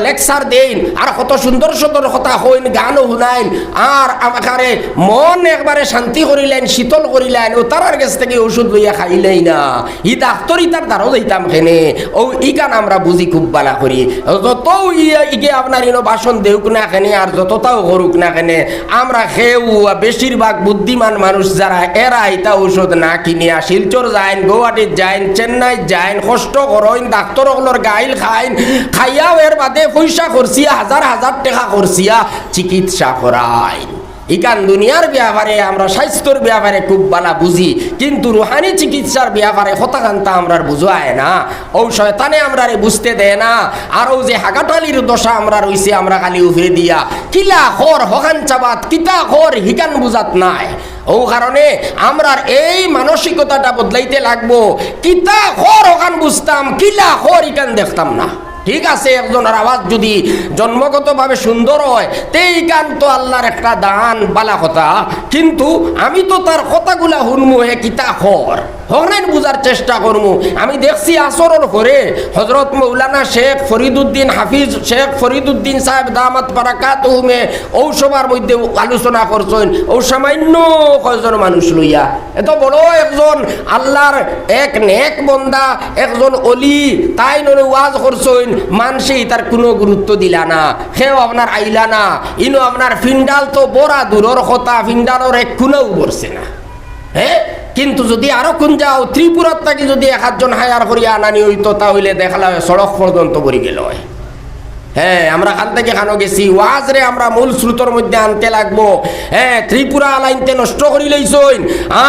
লেকচার দেইন, আর কত সুন্দর সুন্দর কথা কইন, গানও হুনাইন, আর আমাকারে মন একবারে শান্তি করিলাইন, শীতল করিলাইন। অউ তারার গেছ থাকি ঔষধ লইয়া খাইলাই না। ই ডাক্তর ইতার দ্বারও যাইতাম কেনে? অউ ইখান আমরা বুঝি খুব বালা করি। যতউ ইয়া ইগে আপনার ইনো ভাষণ দেউক না কেনে, আর যততাউ করুক না কেনে, আমরা কেউ, বেশিরভাগ বুদ্ধিমান মানুষ যারা, এরা ইতা ঔষধ না কিনিয়া শিলচর যাইন, গৌহাটিত যাইন, চেন্নাইত যাইন, কষ্ট করইন, ডাক্তর অকলর গাইল খাইন, খাইয়াও এর বাদে পয়সা খরচিয়া, হাজার হাজার টেকা খরচিয়া চিকিৎসা করাইন। ইখান দুনিয়ার ব্যাপারে, আমরা স্বাস্থ্যর ব্যাপারে খুব বালা বুঝি, কিন্তু রুহানি চিকিৎসার ব্যাপারে কথাখানতা আমরার বুঝায় না। অউ শয়তানে আমরারে বুঝতে দেয় না। আর অউ যে হাগাটালির দশা আমরার অইছে, আমরা খালি উফরেদিয়া কিলা কর হখান চাবাত, কিতা কর হিখান বুঝাত নায়। অউ কারণে আমরার এই মানসিকতাটা বদলাইতে লাগবো। কিতা খর অখান বুঝতাম, কিলা খর ইখান দেখতাম না। ঠিক আছে, একজনর আওয়াজ যুদি জন্মগতভাবে সুন্দর অয়, তে ইখান তো আল্লার একটা দান, বালা কথা। কিন্তু আমি তো তার কথাগুলা হুনমু, হে কিতা খর, হকনাইন বুঝার চেষ্টা করমু। আমি দেখছি আসরর পরে হজরত মৌলানা শেখ ফরিদুদ্দিন হাফিজ, শেখ ফরিদুদ্দিন সাহেব দামাত বারাকাতুহুমে অউ সভার মধ্যে আলোচনা করছইন, অউ সামান্য কয়জন মানুষ লইয়া। এত বড় একজন আল্লার এক নেক বন্দা, একজন অলি, তাইন ওয়াজ করছইন, মানষে ইতার কুনু গুরুত্ব দিলা না, কেউ আপনার আইলা না। ইনো আপনার ফিন্ডাল তো বড়া দূরর কথা, ফিন্ডালর এক কুনাও ভরছে না। হে, কিন্তু যুদি আরো কুন যাও, ত্রিপুরার থাকি যুদি এক আধজন হায়ার করিয়া আনানি অইতো, তা অইলে দেখলা অয় সড়ক পর্যন্ত ভরি গেলো অয়। হে, আমরা খান থাকি খানো গেছি, ওয়াজরে আমরা মূল স্রোতর মধ্যে আনতে লাগবো। হে, ত্রিপুরা আলাইন্তে নষ্ট করি লইছইন,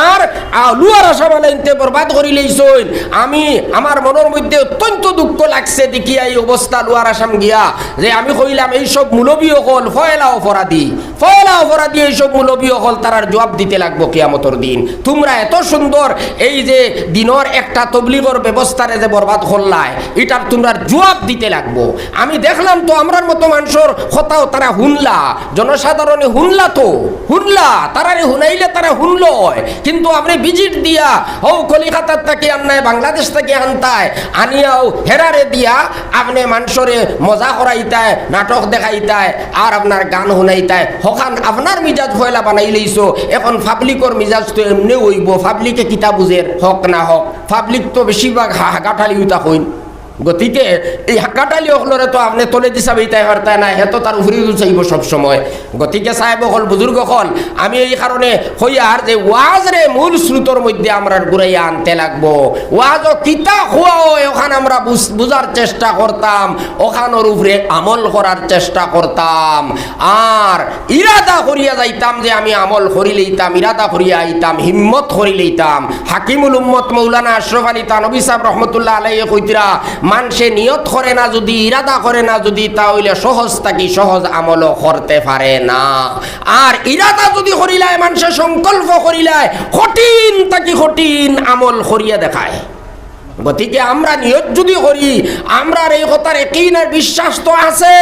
আর আ, লোয়ার আসাম আলাইন্তে বরবাদ করি লইছইন। আমি, আমার মনর মধ্যে অত্যন্ত দুঃখ লাগছে দেখিয়া এই অবস্থা লোয়ার আসাম গিয়া, যে আমি কইলাম এইসব মুলবি অকল পয়লা অপরাধী। পয়লা অপরাধী এইসব মুলবি অকল, তারার জুয়াব দিতে লাগবো কিয়ামতর দিন। তুমরা এত সুন্দর এই যে দিনর একটা তবলিগর ব্যবস্থারে যে বরবাদ করলায়, ইটার তুমরার জুয়াব দিতে লাগবো। আমি দেখলাম তো আমরার মতো মানষর কথাও তারা হুনলা, জনসাধারণে হুনলা তো, হুনলা, তারারে হুনাইলে তারা হুনলো অয়। কিন্তু আপনে ভিজিট দিয়া, হউ কলিকাতার থাকি আননায়, বাংলাদেশ থাকি আনতায়, আনিয়াও হেরারে দিয়া আপনে মানষরে মজা করাইতায়, নাটক দেখাইতায়, আর আপনার গান হুনাইতায়। হখান আপনার মিজাজ পয়লা বানাই লইছো, এখন পাবলিকর মিজাজ তো এমনেউ অইবো। পাবলিকে কিতা বুঝের, হক না হক? পাবলিক তো বেশিরভাগ হা-, হাগাঠালি উতা কইন। গতিকে এই হাগাঠালি অকলরে তো আপনে তলেদি চাবাইতায় পারতায় না, হে তো তার উপরেউ চাইবো সব সময়। গতিকে সাহেব অকল, বুজুর্গ অকল, আমি এই কারণে কইয়ার যে ওয়াজরে মূল স্রোতর মধ্যে আমরার ঘুরাইয়া আনতে লাগবো। ওয়াজও কিতা কওয়া অয়, অখান আমরা বুঝ-, বুঝার চেষ্টা করতাম, অখানর উপরে আমল করার চেষ্টা করতাম। আর ইরাদা করিয়া যাইতাম যে আমি আমল করি লইতাম, ইরাদা করিয়া আইতাম, হিম্মত করি লইতাম। হাকিমুল উম্মত মৌলানা আশরাফ আলী থানভী সাহেব রহমতুল্লাহ আলাইহি কইতরা, মানষে নিয়ত করে না যুদি, ইরাদা করে না যুদি, তা অইলে সহজ থাকি সহজ আমলও করতে পারে না। আর ইরাদা যুদি করিলায়, মানষে সংকল্প করিলায়, কঠিন থাকি কঠিন আমল করিয়া দেখায়। গতিকে আমরা নিয়ত যুদি করি, আমরার এই কথার একিন আর বিশ্বাস তো আছে,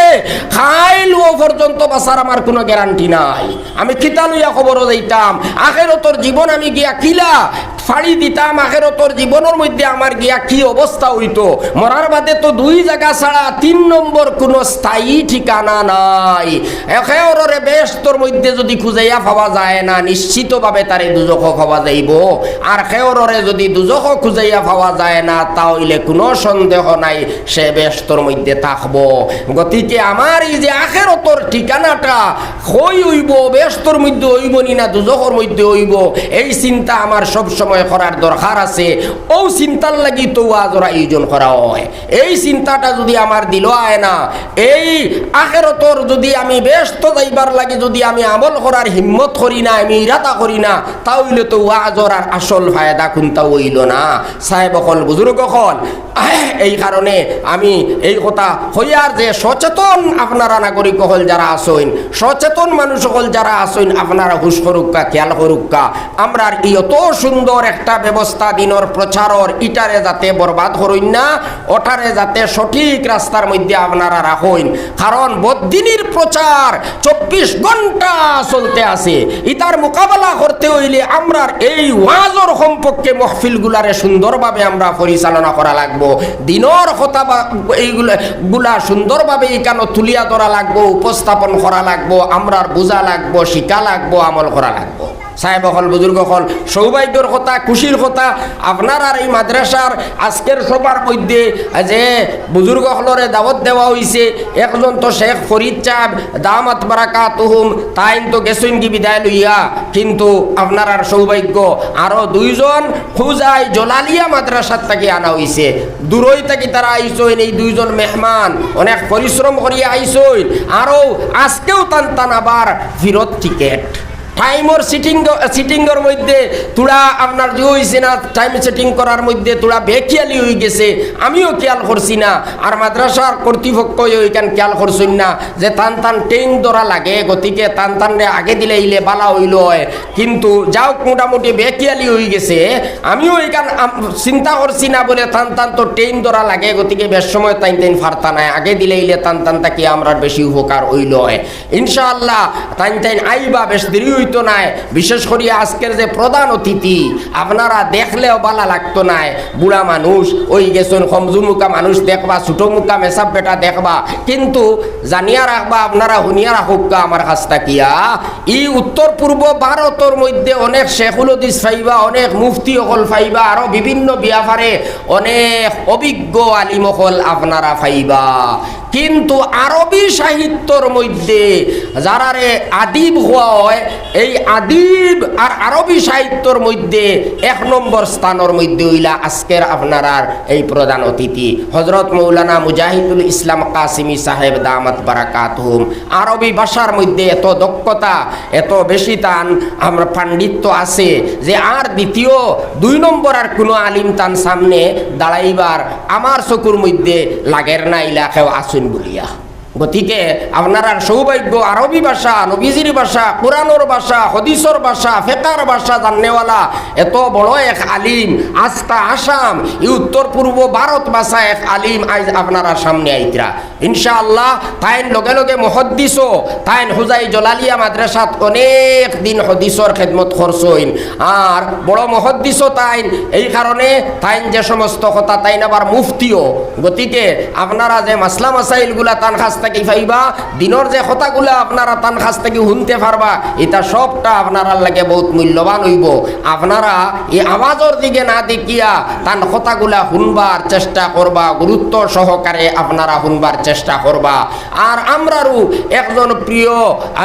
কাইল অউ পর্যন্ত বাঁচার আমার কুনু গ্যারান্টি নাই। আমি কিতা লইয়া কবরো যাইতাম, আখেরতর জীবন আমি গিয়া কিলা ফাড়ি দিতাম, আখেরতর জীবনর মধ্যে আমার গিয়া কি অবস্থা অইতো। মরার বাদে তো দুই জাগা ছাড়া তিন নম্বর কুনু স্থায়ী ঠিকানা নাই। একেওররে বেহেস্তর মধ্যে যুদি খুজাইয়া পাওয়া যায় না, নিশ্চিতভাবে তারে দুজখো পাওয়া যাইবো। আর কেওররে যুদি দুজখো খুজাইয়া পাওয়া যায় না, তা অইলে কুনু সন্দেহ নাই, সে বেহেস্তর মধ্যে থাকবো। গতিকে আমার এই যে আখেরতর ঠিকানাটা কই অইবো, বেহেস্তর মধ্যে অইবো নি না দুজখর মধ্যে অইবো, এই চিন্তা আমার সব সময় করার দরকার আছে। অউ চিন্তার লাগি তো ওয়াজর আয়োজন করা অয়। এই চিন্তাটা যুদি আমার দিলো আয় না, এই আখেরতর যুদি আমি বেহেস্তো যাইবার লাগি যুদি আমি আমল করার হিম্মত করি না, আমি ইরাদা করি না, তা অইলে তো ওয়াজর আর আসল ফায়দা কুন্তাউ অইলো না। সাহেব অকল, বুজুর্গ অকল, এই কারণে আমি এই কথা কইয়ার যে সচেতন আপনারা নাগরিক অকল যারা আছইন, সচেতন মানুষ অকল যারা আছইন, আপনারা হুশ করুক্কা, খেয়াল করুক্কা। আমরার ই অত সুন্দর একটা ব্যবস্থা দিনর প্রচারর, ইটারে যাতে বরবাদ করইন না, ওটারে যাতে সঠিক রাস্তার মধ্যে আপনারা রাখইন। কারণ বদিনীর প্রচার চব্বিশ ঘন্টা চলতে আছে। ইতার মোকাবেলা করতে অইলে আমরার এই ওয়াজর সম্পর্কে মহফিলগুলারে সুন্দরভাবে আমরা পরিচালনা করা লাগবো। দিনর কথা বা এইগুলা, গুলা সুন্দরভাবে ইকানো তুলিয়া ধরা লাগবো, উপস্থাপন করা লাগবো, আমরার বুঝা লাগবো, শিখা লাগবো, আমল করা লাগবো। সাহেব অকল, বুজুর্গ অকল, সৌভাগ্যর কথা, খুশির কথা, আপনারার এই মাদ্রাসার আজকের সভার মধ্যে যে বুজুর্গ অকলরে দাওয়াত দেওয়া অইছে, একজন তো শেখ ফরিদ সাহেব দামাত বারাকাতুহুম, তাইন তো গেছইনগি বিদায় লইয়া, কিন্তু আপনারার সৌভাগ্য, আরো দুইজন খুজাই জলালিয়া মাদ্রাসার থাকি আনা অইছে, দূরই থাকি তারা আইছইন। এই দুইজন মেহমান অনেক পরিশ্রম করিয়া আইছইন, আরো আজকেউ তান তান আবার ফিরত টিকেট। টাইমর সিটিং, সিটিংর মধ্যে থুড়া আপনার যে অইছে না, টাইম সেটিং করার মধ্যে থুড়া বেখিয়ালি অই গেছে, আমিও খেয়াল করছি না। আর মাদ্রাসার কর্তৃপক্ষ ইখান খেয়াল করছইন না যে তান তান ট্রেন ধরা লাগে, গতিকে তান তানরে আগে দিলে ইলে বালা অইল অয়। কিন্তু যাউক, মোটামুটি বেখিয়ালি অই গেছে। আমিও ইখান আম-, চিন্তা করছি না বলে তান তান তো ট্রেন ধরা লাগে, গতিকে বেশ সময় তাইন তাইন ফারতা নায়, আগে দিলে ইলে তান তান থাকি আমরার বেশি উপকার অইল অয়। ইনশাআল্লাহ, তাইন তাইন আইবা, বেশ দেরি অইতো নায়। বিশেষ করি আজকের যে প্রধান অতিথি, আপনারা দেখলেও বালা লাগতো নায়। বুড়া মানুষ, অই গেছইন, কমজুর মুখা মানুষ দেখবা, ছোট মুখা মেসাব বেটা দেখবা, কিন্তু জানিয়া রাখবা, আপনারা হুনিয়া রাখউক্কা আমার কাছ থাকিয়া, ই উত্তর পূর্ব ভারতর মধ্যে অনেক শেখুল হাদিস পাইবা, অনেক মুফতি অকল পাইবা, আরো বিভিন্ন ব্যাপারে অনেক অভিজ্ঞ আলিম অকল আপনারা পাইবা। কিন্তু আরবি সাহিত্যর মধ্যে যারারে আদিব কওয়া অয়, এই আদিব আর আরবি সাহিত্যর মধ্যে এক নম্বর স্থানর মধ্যে অইলা আজকের আপনারার এই প্রধান অতিথি হজরত মৌলানা মুজাহিদুল ইসলাম কাসিমি সাহেব দামাত বারাকাতহুম। আরবি ভাষার মধ্যে এত দক্ষতা, এত বেশি তান আমরা পাণ্ডিত্য আছে যে আর দ্বিতীয়, দুই নম্বর আর কোনো আলিম তান সামনে দাঁড়াইবার আমার চকুর মধ্যে লাগের না ইলা কেউ আছইন বলিয়া। গতিকে আপনারার সৌভাগ্য, আরবি ভাষা, নবীজির ভাষা, কোরআনর ভাষা, হাদিসর ভাষা, ফেকার ভাষা জাননেওয়ালা এত বড় এক আলিম, আস্তা আসাম, ই উত্তর পূর্ব ভারত ভাষা এক আলিম আইজ আপনারার সামনে আইতরা। ইনশাআল্লাহ, তাইন লগে লগে মুহাদ্দিসও, তাইন হুজাই জলালিয়া মাদ্রাসাত অনেক দিন হাদিসর খেদমত করছইন। আর বড় মুহাদ্দিসও তাইন, এই কারণে তাইন যে সমস্ত কথা, তাইন আবার মুফতিও। গতিকে আপনারা যে মাসলা মাসাইলগুলা তান কাছ থাকি পাইবা, দিনর যে কথাগুলা আপনারা তান কাছ থাকি হুনতে পারবা, ইতা সবটা আপনারার লাগি বউত মূল্যবান অইবো। আপনারা ই আওয়াজর দিকে না দেখিয়া তান কথাগুলা হুনবার চেষ্টা করবা, গুরুত্ব সহকারে আপনারা হুনবার চেষ্টা করবা। আর আমরারও একজন প্রিয়,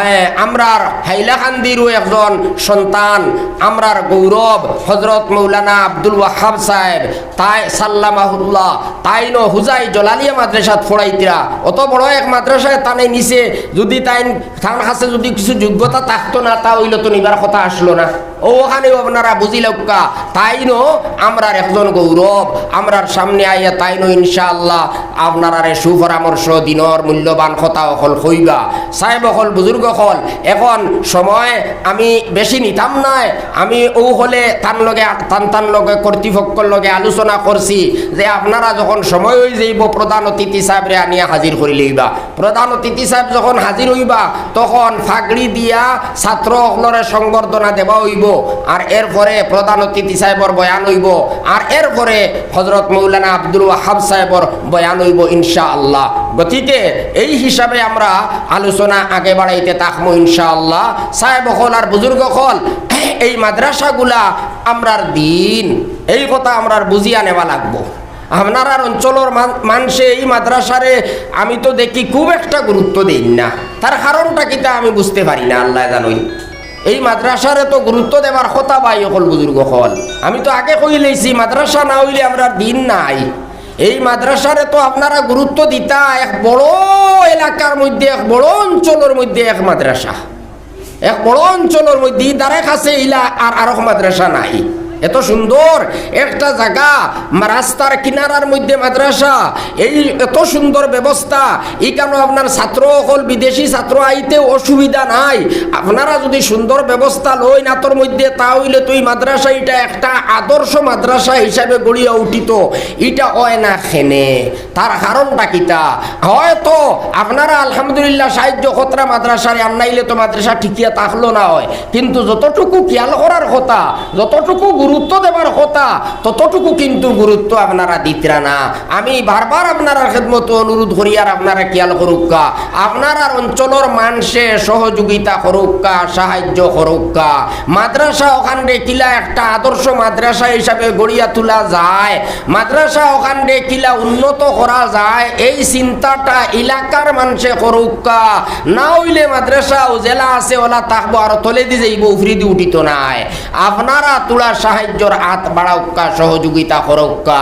এ, আমরার হাইলাকান্দিরও একজন সন্তান, আমরার গৌরব হজরত মৌলানা আব্দুল ওয়াহাব সাহেব, তাই সাল্লামাহুল্লাহ, তাইনও হুজাই জলালিয়া মাদ্রাসাত পড়াইতরা। অত বড় এক মাদ্রাসায় তানে নিছে, যদি তাইন, তান কাছে যদি কিছু যোগ্যতা থাকতো না, তা অইলে তো নিবার কথা আসলো না। অউ অখানেও আপনারা বুঝিলাউক্কা, তাইনও আমরার একজন গৌরব, আমরার সামনে আইয়া তাইনও ইনশাআল্লাহ আপনারারে সুপরামর্শ, দিনর মূল্যবান কথা অকল কইবা। সাহেব অকল, বুজুর্গ অকল, এখন সময় আমি বেশি নিতাম নায়, আমি অউ হলে তান লগে, তান তান লগে, কর্তৃপক্ষর লগে আলোচনা করছি যে আপনারা যখন সময় অই যাইবো, প্রধান অতিথি সাহেবরে আনিয়া হাজির করি লইবা। প্রধান অতিথি সাহেব যখন হাজির অইবা, তখন ফাগড়ি দিয়া ছাত্র অকলরে সংবর্ধনা দেওয়া অইবো। আর এরপরে প্রধান অতিথি সাহেবর বয়ান অইবো, আর এরপরে হজরত মৌলানা আব্দুল ওয়াহাব সাহেবর বয়ান অইবো ইনশাআল্লাহ। গতিকে এই হিসাবে আমরা আলোচনা আগে বাড়াইতে থাকমু ইনশাআল্লাহ। সাহেব অকল আর বুজুর্গ অকল, এই মাদ্রাসাগুলা আমরার দিন, এই কথা আমরার বুঝিয়া নেওয়া লাগবো। আপনারার অঞ্চলর মান-, মানষে এই মাদ্রাসারে আমি তো দেখি খুব একটা গুরুত্ব দেইন না। তার কারণটা কিতা আমি বুঝতে পারি না, আল্লায় জানইন। এই মাদ্রাসারে তো গুরুত্ব দেবার কথা ভাই অকল, বুজুর্গ অকল। আমি তো আগে কইলাইছি, মাদ্রাসা না অইলে আমরার দিন নাই। এই মাদ্রাসারে তো আপনারা গুরুত্ব দিতা, এক বড় এলাকার মধ্যে, এক বড় অঞ্চলর মধ্যে এক মাদ্রাসা। এক বড় অঞ্চলর মধ্যে ই ধারে কাছে ইলা আর আরক মাদ্রাসা নাই। এত সুন্দর একটা জাগা, মা-, রাস্তার কিনারার মধ্যে মাদ্রাসা, এই এত সুন্দর ব্যবস্থা, ইখানো আপনার ছাত্র অকল, বিদেশি ছাত্র আইতেও অসুবিধা নাই। আপনারা যদি সুন্দর ব্যবস্থা লইন আতর মধ্যে, তা অইলে তো ই মাদ্রাসা ইটা একটা আদর্শ মাদ্রাসা হিসাবে গড়িয়া উঠিত। ইটা অয় না কেনে। তার কারণটা কিতা? হয়তো আপনারা আলহামদুলিল্লাহ সাহায্য কররা মাদ্রাসারে, আর নাইলে তো মাদ্রাসা টিকিয়া থাকলো না অয়। কিন্তু যতটুকু খেয়াল করার কথা, যতটুকু গুরুত্ব দেবার কথা, ততটুকু কিন্তু গুরুত্ব আপনারা দিতরা না। আমি বারবার আপনারার খেদমতো অনুরোধ করি, আর আপনারা খেয়াল করউক্কা, আপনারার অঞ্চলর মানষে সহযোগিতা করউক্কা, সাহায্য করউক্কা। মাদ্রাসা অখানরে কিলা একটা আদর্শ মাদ্রাসা হিসাবে গড়িয়া তুলা যায়, মাদ্রাসা অখানরে কিলা উন্নত করা যায়, এই চিন্তাটা এলাকার মানষে করউক্কা। না অইলে মাদ্রাসাও যেলা আছে অলা থাকবো, আর তলেদি যাইবো, উফরিদি উঠিত নায়। আপনারা থুড়া সাহায্য সাহায্যর আত বাড়াউক্কা, সহযোগিতা করউক্কা।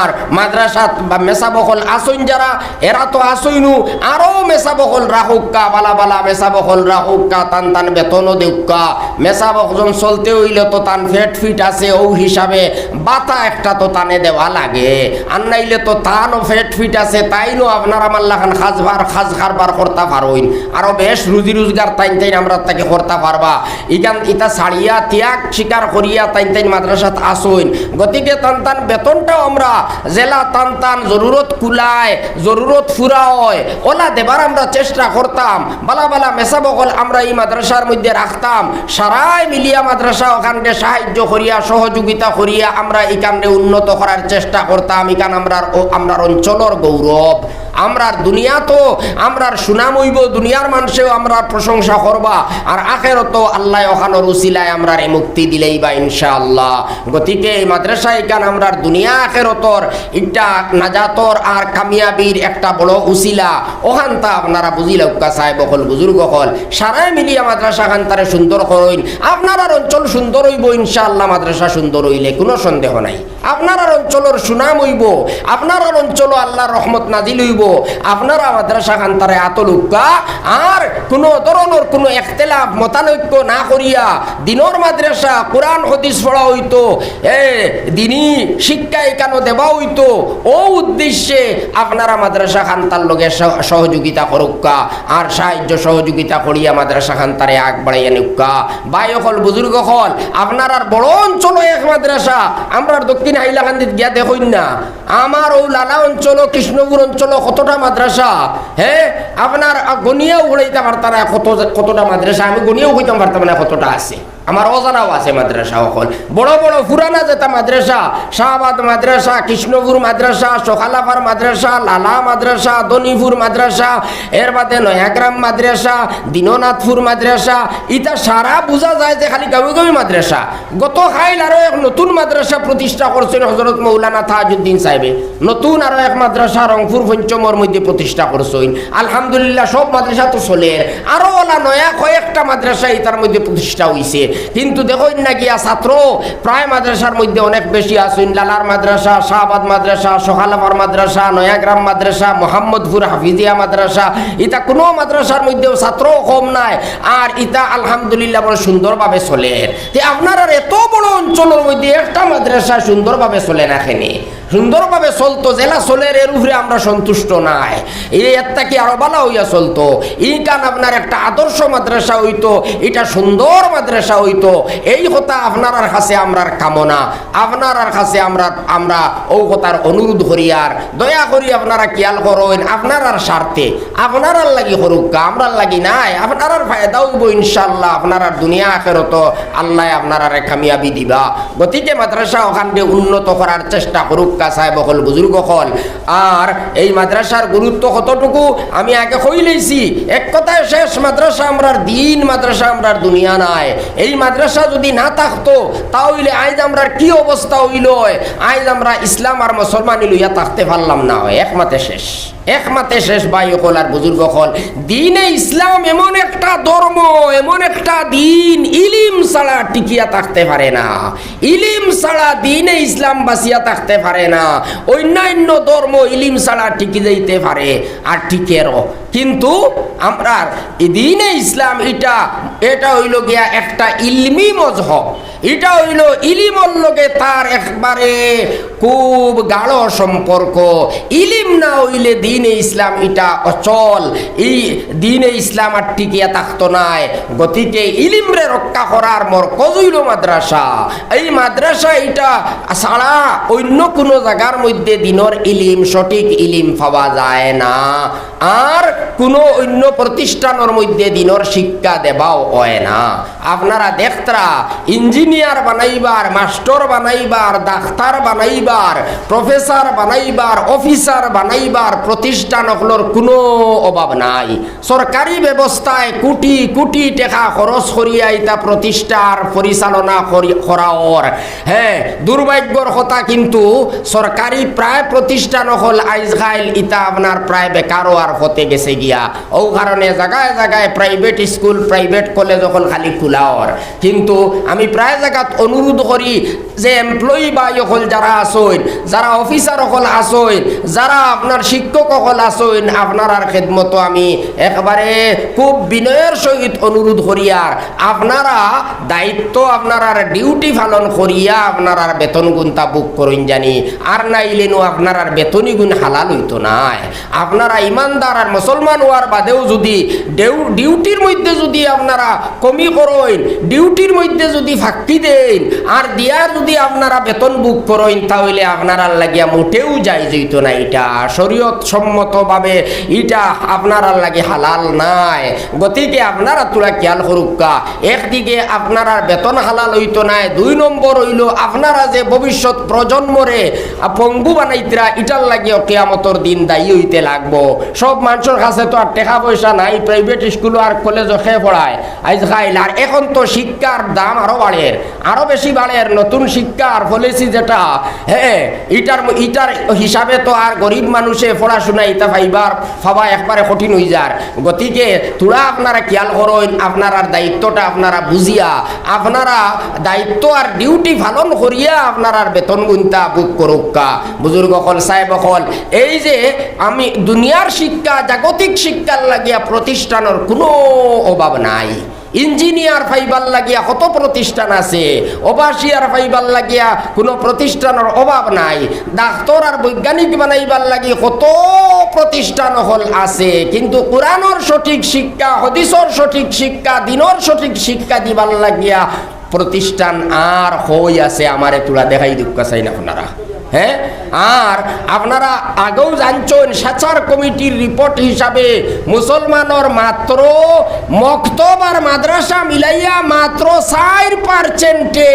আর মাদ্রাসাত বা মেসাব অকল আছইন যারা, এরা তো আছইনউ, আরো মেসাব অকল রাখউক্কা, বালা বালা মেসাব অকল রাখউক্কা, তান তান বেতনও দেউক্কা। মেসাব একজন চলতে অইলে তো তান পেট ফিট আছে, অউ হিসাবে বাতা একটা তো তানে দেওয়া লাগে, আর নাইলে তো তানও পেট ফিট আছে, তাইনও আপনার আমার লাখান কাজবার, কাজ কারবার করতা পারইন, আরো বেশ রুজি রোজগার তাইন তাইন আমরার থাকি করতা পারবা। ইখান ইতা ছাড়িয়া ত্যাগ স্বীকার করিয়া তাইন তাইন মাদ্রাসাত আছইন। গতিকে তান তান বেতনটাও আমরা যেলা তান তান জরুরত কুলায়, জরুরত ফুরা অয়, অলা দেবার আমরা চেষ্টা করতাম। বালা বালা মেসাব অকল আমরা ই মাদ্রাসার মধ্যে রাখতাম, সারায় মিলিয়া মাদ্রাসা অখানরে সাহায্য করিয়া, সহযোগিতা করিয়া আমরা ইখানরে উন্নত করার চেষ্টা করতাম। ইখান আমরার, আমরার অঞ্চলর গৌরব। আমরার দুনিয়াত আমরার সুনাম অইবো, দুনিয়ার মানষেও আমরার প্রশংসা করবা, আর আখেরাতো আল্লায় অখানর উছিলায় আমরারে মুক্তি দিলাইবা ইনশাআল্লাহ। গতিকে ই মাদ্রাসা ইখান আমরার দুনিয়া আখেরাতর একটা নাজাতর আর কামিয়াবির একটা বড় উছিলা। অখানতা আপনারা বুঝিলাউক্কা সাহেব অকল, বুজুর্গ অকল, সারায় মিলিয়া মাদ্রাসা খানতারে সুন্দর করইন। আপনারার অঞ্চল সুন্দর অইবো ইনশাআল্লাহ, মাদ্রাসা সুন্দর অইলে কুনু সন্দেহ নাই। আপনারার অঞ্চলর সুনাম অইবো, আপনারার অঞ্চলো আল্লার রহমত নাজিল অইবো। আপনারা মাদ্রাসা খানতারে আতো লউক্কা, আর কুনু ধরনর কুনু একতেলাফ মতানৈক্য না করিয়া দিনর মাদ্রাসা, কুরআন হাদিস পড়া অইতো, এ, দিনি শিক্ষা ইখানো দেওয়া অইতো, অউ উদ্দেশ্যে আপনারা মাদ্রাসা খানতার লগে সহ-, সহযোগিতা করউক্কা, আর সাহায্য সহযোগিতা করিয়া মাদ্রাসা খানতারে আগ বাড়াইয়া নেউক্কা। ভাই অকল, বুজুর্গ অকল, আপনারার বড় অঞ্চলো এক মাদ্রাসা, আমরার দক্ষিণ হাইলাকান্দিত গিয়া দেখইন না, আমার অউ লালা অঞ্চলো, কৃষ্ণপুর অঞ্চলো কতটা মাদ্রাসা, হে, আপনার, আ, গনিয়াও উড়াইতা পারতা না কত, কতটা মাদ্রাসা, আমি গনিয়াও কইতাম পারতাম না কতটা আছে। আমার অজানাও আছে মাদ্রাসা অকল, বড় বড় পুরানা যেতা মাদ্রাসা, শাহবাদ মাদ্রাসা, কৃষ্ণপুর মাদ্রাসা, সখালাফার মাদ্রাসা, লালা মাদ্রাসা, দনিপুর মাদ্রাসা, এর বাদে নয়াগ্রাম মাদ্রাসা, দীননাথপুর মাদ্রাসা, ইতা সারা বুঝা যায় যে খালি গাঁওয়ে গাঁওয়ে মাদ্রাসা। গত কাইল আরো এক নতুন মাদ্রাসা প্রতিষ্ঠা করছইন হজরত মৌলানা তাজউদ্দিন সাহেবে। নতুন আরো এক মাদ্রাসা রংপুর পঞ্চমর মধ্যে প্রতিষ্ঠা করছইন। আলহামদুলিল্লাহ, সব মাদ্রাসা তো চলের। আরো অলা নয়া কয়েকটা মাদ্রাসা ইতার মধ্যে প্রতিষ্ঠা অইছে। কিন্তু দেখইন না গিয়া ছাত্র, প্রায় মাদ্রাসার মধ্যে অনেক বেশি আছইন। লালার মাদ্রাসা, শাহবাদ মাদ্রাসা, সখালাফার মাদ্রাসা, নয়াগ্রাম মাদ্রাসা, মোহাম্মদপুর হাফিজিয়া মাদ্রাসা, ইতা কুনু মাদ্রাসার মধ্যেও ছাত্র কম নাই। আর ইতা আলহামদুলিল্লাহ বড় সুন্দরভাবে চলের। তে আপনারার এত বড় অঞ্চলর মধ্যে একটা মাদ্রাসা সুন্দরভাবে চলে না কেনে? সুন্দরভাবে চলতো, যেলা চলের এর উপরে আমরা সন্তুষ্ট নায়। এই এর থাকি আরো বালা অইয়া চলতো। ইখান আপনার একটা আদর্শ মাদ্রাসা অইতো, ইটা সুন্দর মাদ্রাসা অইতো। এই কথা আপনারার কাছে আমরার কামনা, আপনারার কাছে আমরা, আমরা অউ কথার অনুরোধ করিয়ার। দয়া করি আপনারা খিয়াল করইন, আপনারার স্বার্থে, আপনারার লাগি করউক্কা, আমরার লাগি নায়, আপনারার ফায়দা অইবো ইনশাআল্লাহ, আপনারার দুনিয়া আখেরাতো আল্লায় আপনারারে কামিয়াবি দিবা। গতিকে মাদ্রাসা অখানরে উন্নত করার চেষ্টা করউক্কা সাহেব অকল, বুজুর্গ অকল। আর এই মাদ্রাসার গুরুত্ব কতটুকু আমি আগে কইলাইছি। এক কথায় শেষ, মাদ্রাসা আমরার দিন, মাদ্রাসা আমরার দুনিয়া নায়। এই মাদ্রাসা যুদি না থাকতো, তা অইলে আইজ আমরার কি অবস্থা অইলো অয়? আইজ আমরা ইসলাম আর মুসলমানি লইয়া থাকতে পারলাম না অয়। এক মাতে শেষ, এক মাতে শেষ ভাই অকল আর বুজুর্গ অকল। দ্বীনে ইসলাম এমন একটা ধর্ম, এমন একটা দ্বীন, ইলিম ছাড়া টিকিয়া থাকতে পারে না। ইলিম ছাড়া দ্বীনে ইসলাম বাঁচিয়া থাকতে পারে না। অইন্যান্য ধর্ম ইলিম ছাড়া টিকি যাইতে পারে, আর টিকেরও। কিন্তু আমরার ই দ্বীনে ইসলাম ইটা, ইটা অইলো গিয়া একটা ইলমি মজহব। ইটা অইলো ইলিমর লগে তার একবারে খুব গাঢ় সম্পর্ক। ইলিম না অইলে দ্বীনে ইসলাম ইটা অচল। ই দ্বীনে ইসলাম আর টিকিয়া থাকতো নায়। গতিকে ইলিমরে রক্ষা করার মরকজ অইলো মাদ্রাসা। এই মাদ্রাসা ইটা ছাড়া অইন্য কুনু জাগার মধ্যে দ্বীনর ইলিম, সঠিক ইলিম পাওয়া যায় না। আর কুনু অইন্য প্রতিষ্ঠানর মধ্যে দ্বীনর শিক্ষা দেওয়াও অয় না। আপনারা দেখতরা, ইঞ্জিনিয়ার বানাইবার, মাস্টর বানাইবার, ডাক্তার বানাইবার, প্রফেসর বানাইবার, অফিসার বানাইবার প্রতিষ্ঠান অকলর কুনু অভাব নাই। সরকারি ব্যবস্থায় কুটি কুটি টেকা খরচ করিয়া ইতা প্রতিষ্ঠার পরিচালনা করি-, করা অর। হে, দুর্ভাগ্যর কথা, কিন্তু সরকারি প্রায় প্রতিষ্ঠান অকল আইজকাইল ইতা আপনার প্রায় বেকার অওয়ার পথে গেছে গিয়া। অউ কারণে জাগায় জাগায় private school, private college অকল খালি খুলা অর। কিন্তু আমি প্রায় জাগাত অনুরোধ করি যে এমপ্লয়ি ভাই অকল যারা আছইন, যারা অফিসার অকল আছইন, যারা আপনার শিক্ষক অকল আছইন, আপনারার খেদমতো আমি একবারে খুব বিনয়ের সহিত অনুরোধ করিয়ার, আপনারা দায়িত্ব আপনারার ডিউটি পালন করিয়া আপনারার বেতন গুনতা বুক করইন জানি, আর নাইলে নু আপনারার বেতনি গুন হালাল অইতো নায়। আপনারা ইমানদার আর মুসলমান অওয়ার বাদেও যুদি ডেউ-, ডিউটির মধ্যে যুদি আপনারা কমি করইন, ডিউটির মধ্যে যুদি ফাঁকি দেইন, আর দিয়ার যুদি আপনারা বেতন বুক করইন, তা অইলে আপনারার লাগিয়া মোটেও জায়েজ অইতো না। ইটা শরীয়ত সম্মতভাবে ইটা আপনারার লাগি হালাল নায়। গতিকে আপনারা থুড়া খিয়াল করুক্কা, একদিকে আপনারার বেতন হালাল অইতো নায়, দুই নম্বর অইলো আপনারা যে ভবিষ্যৎ প্রজন্মরে আ, পঙ্গু বানাইতরা, ইটার লাগিও কিয়ামতর দিন দায়ী অইতে লাগবো। সব মানষর কাছে তো আর টেকা পয়সা নাই, প্রাইভেট স্কুলো আর কলেজো কে পড়ায় আইজ কাইল। আর এখন তো শিক্ষার দাম আরো বাড়ের, আরো বেশি বাড়ের। নতুন শিক্ষার পলিসি যেটা, হ্যাঁ, ইটার ম-, ইটার হিসাবে তো আর গরিব মানুষে পড়াশুনা ইতা পাইবার, পাওয়া একবারে কঠিন অইযার। গতিকে থুড়া আপনারা খিয়াল করইন, আপনারার দায়িত্বটা আপনারা বুঝিয়া, আপনারা দায়িত্ব আর ডিউটি পালন করিয়া আপনারার বেতন গুনতা বুক করুক্কা। বুজুর্গ অকল, সাহেব অকল, এই যে আমি দুনিয়ার শিক্ষা, জাগতিক শিক্ষার লাগিয়া প্রতিষ্ঠানর কুনু অভাব নাই। ইঞ্জিনিয়ার পাইবার লাগিয়া কত প্রতিষ্ঠান আছে, ওভারসিয়ার পাইবার লাগিয়া কুনু প্রতিষ্ঠানর অভাব নাই। ডাক্তর আর বৈজ্ঞানিক বানাইবার লাগি কত প্রতিষ্ঠান অকল আছে, কিন্তু কোরআনর সঠিক শিক্ষা, হাদিসর সঠিক শিক্ষা, দ্বীনর সঠিক শিক্ষা দিবার লাগিয়া প্রতিষ্ঠান আর কই আছে? আমারে থুড়া দেখাই দেউক্কা চাইন আপনারা। হ্যাঁ, আর আপনারা আগেও জানছইন, সাচার কমিটির রিপোর্ট হিসাবে মুসলমানর মাত্র মক্তব আর মাদ্রাসা মিলাইয়া মাত্র চাইর পার্সেন্টে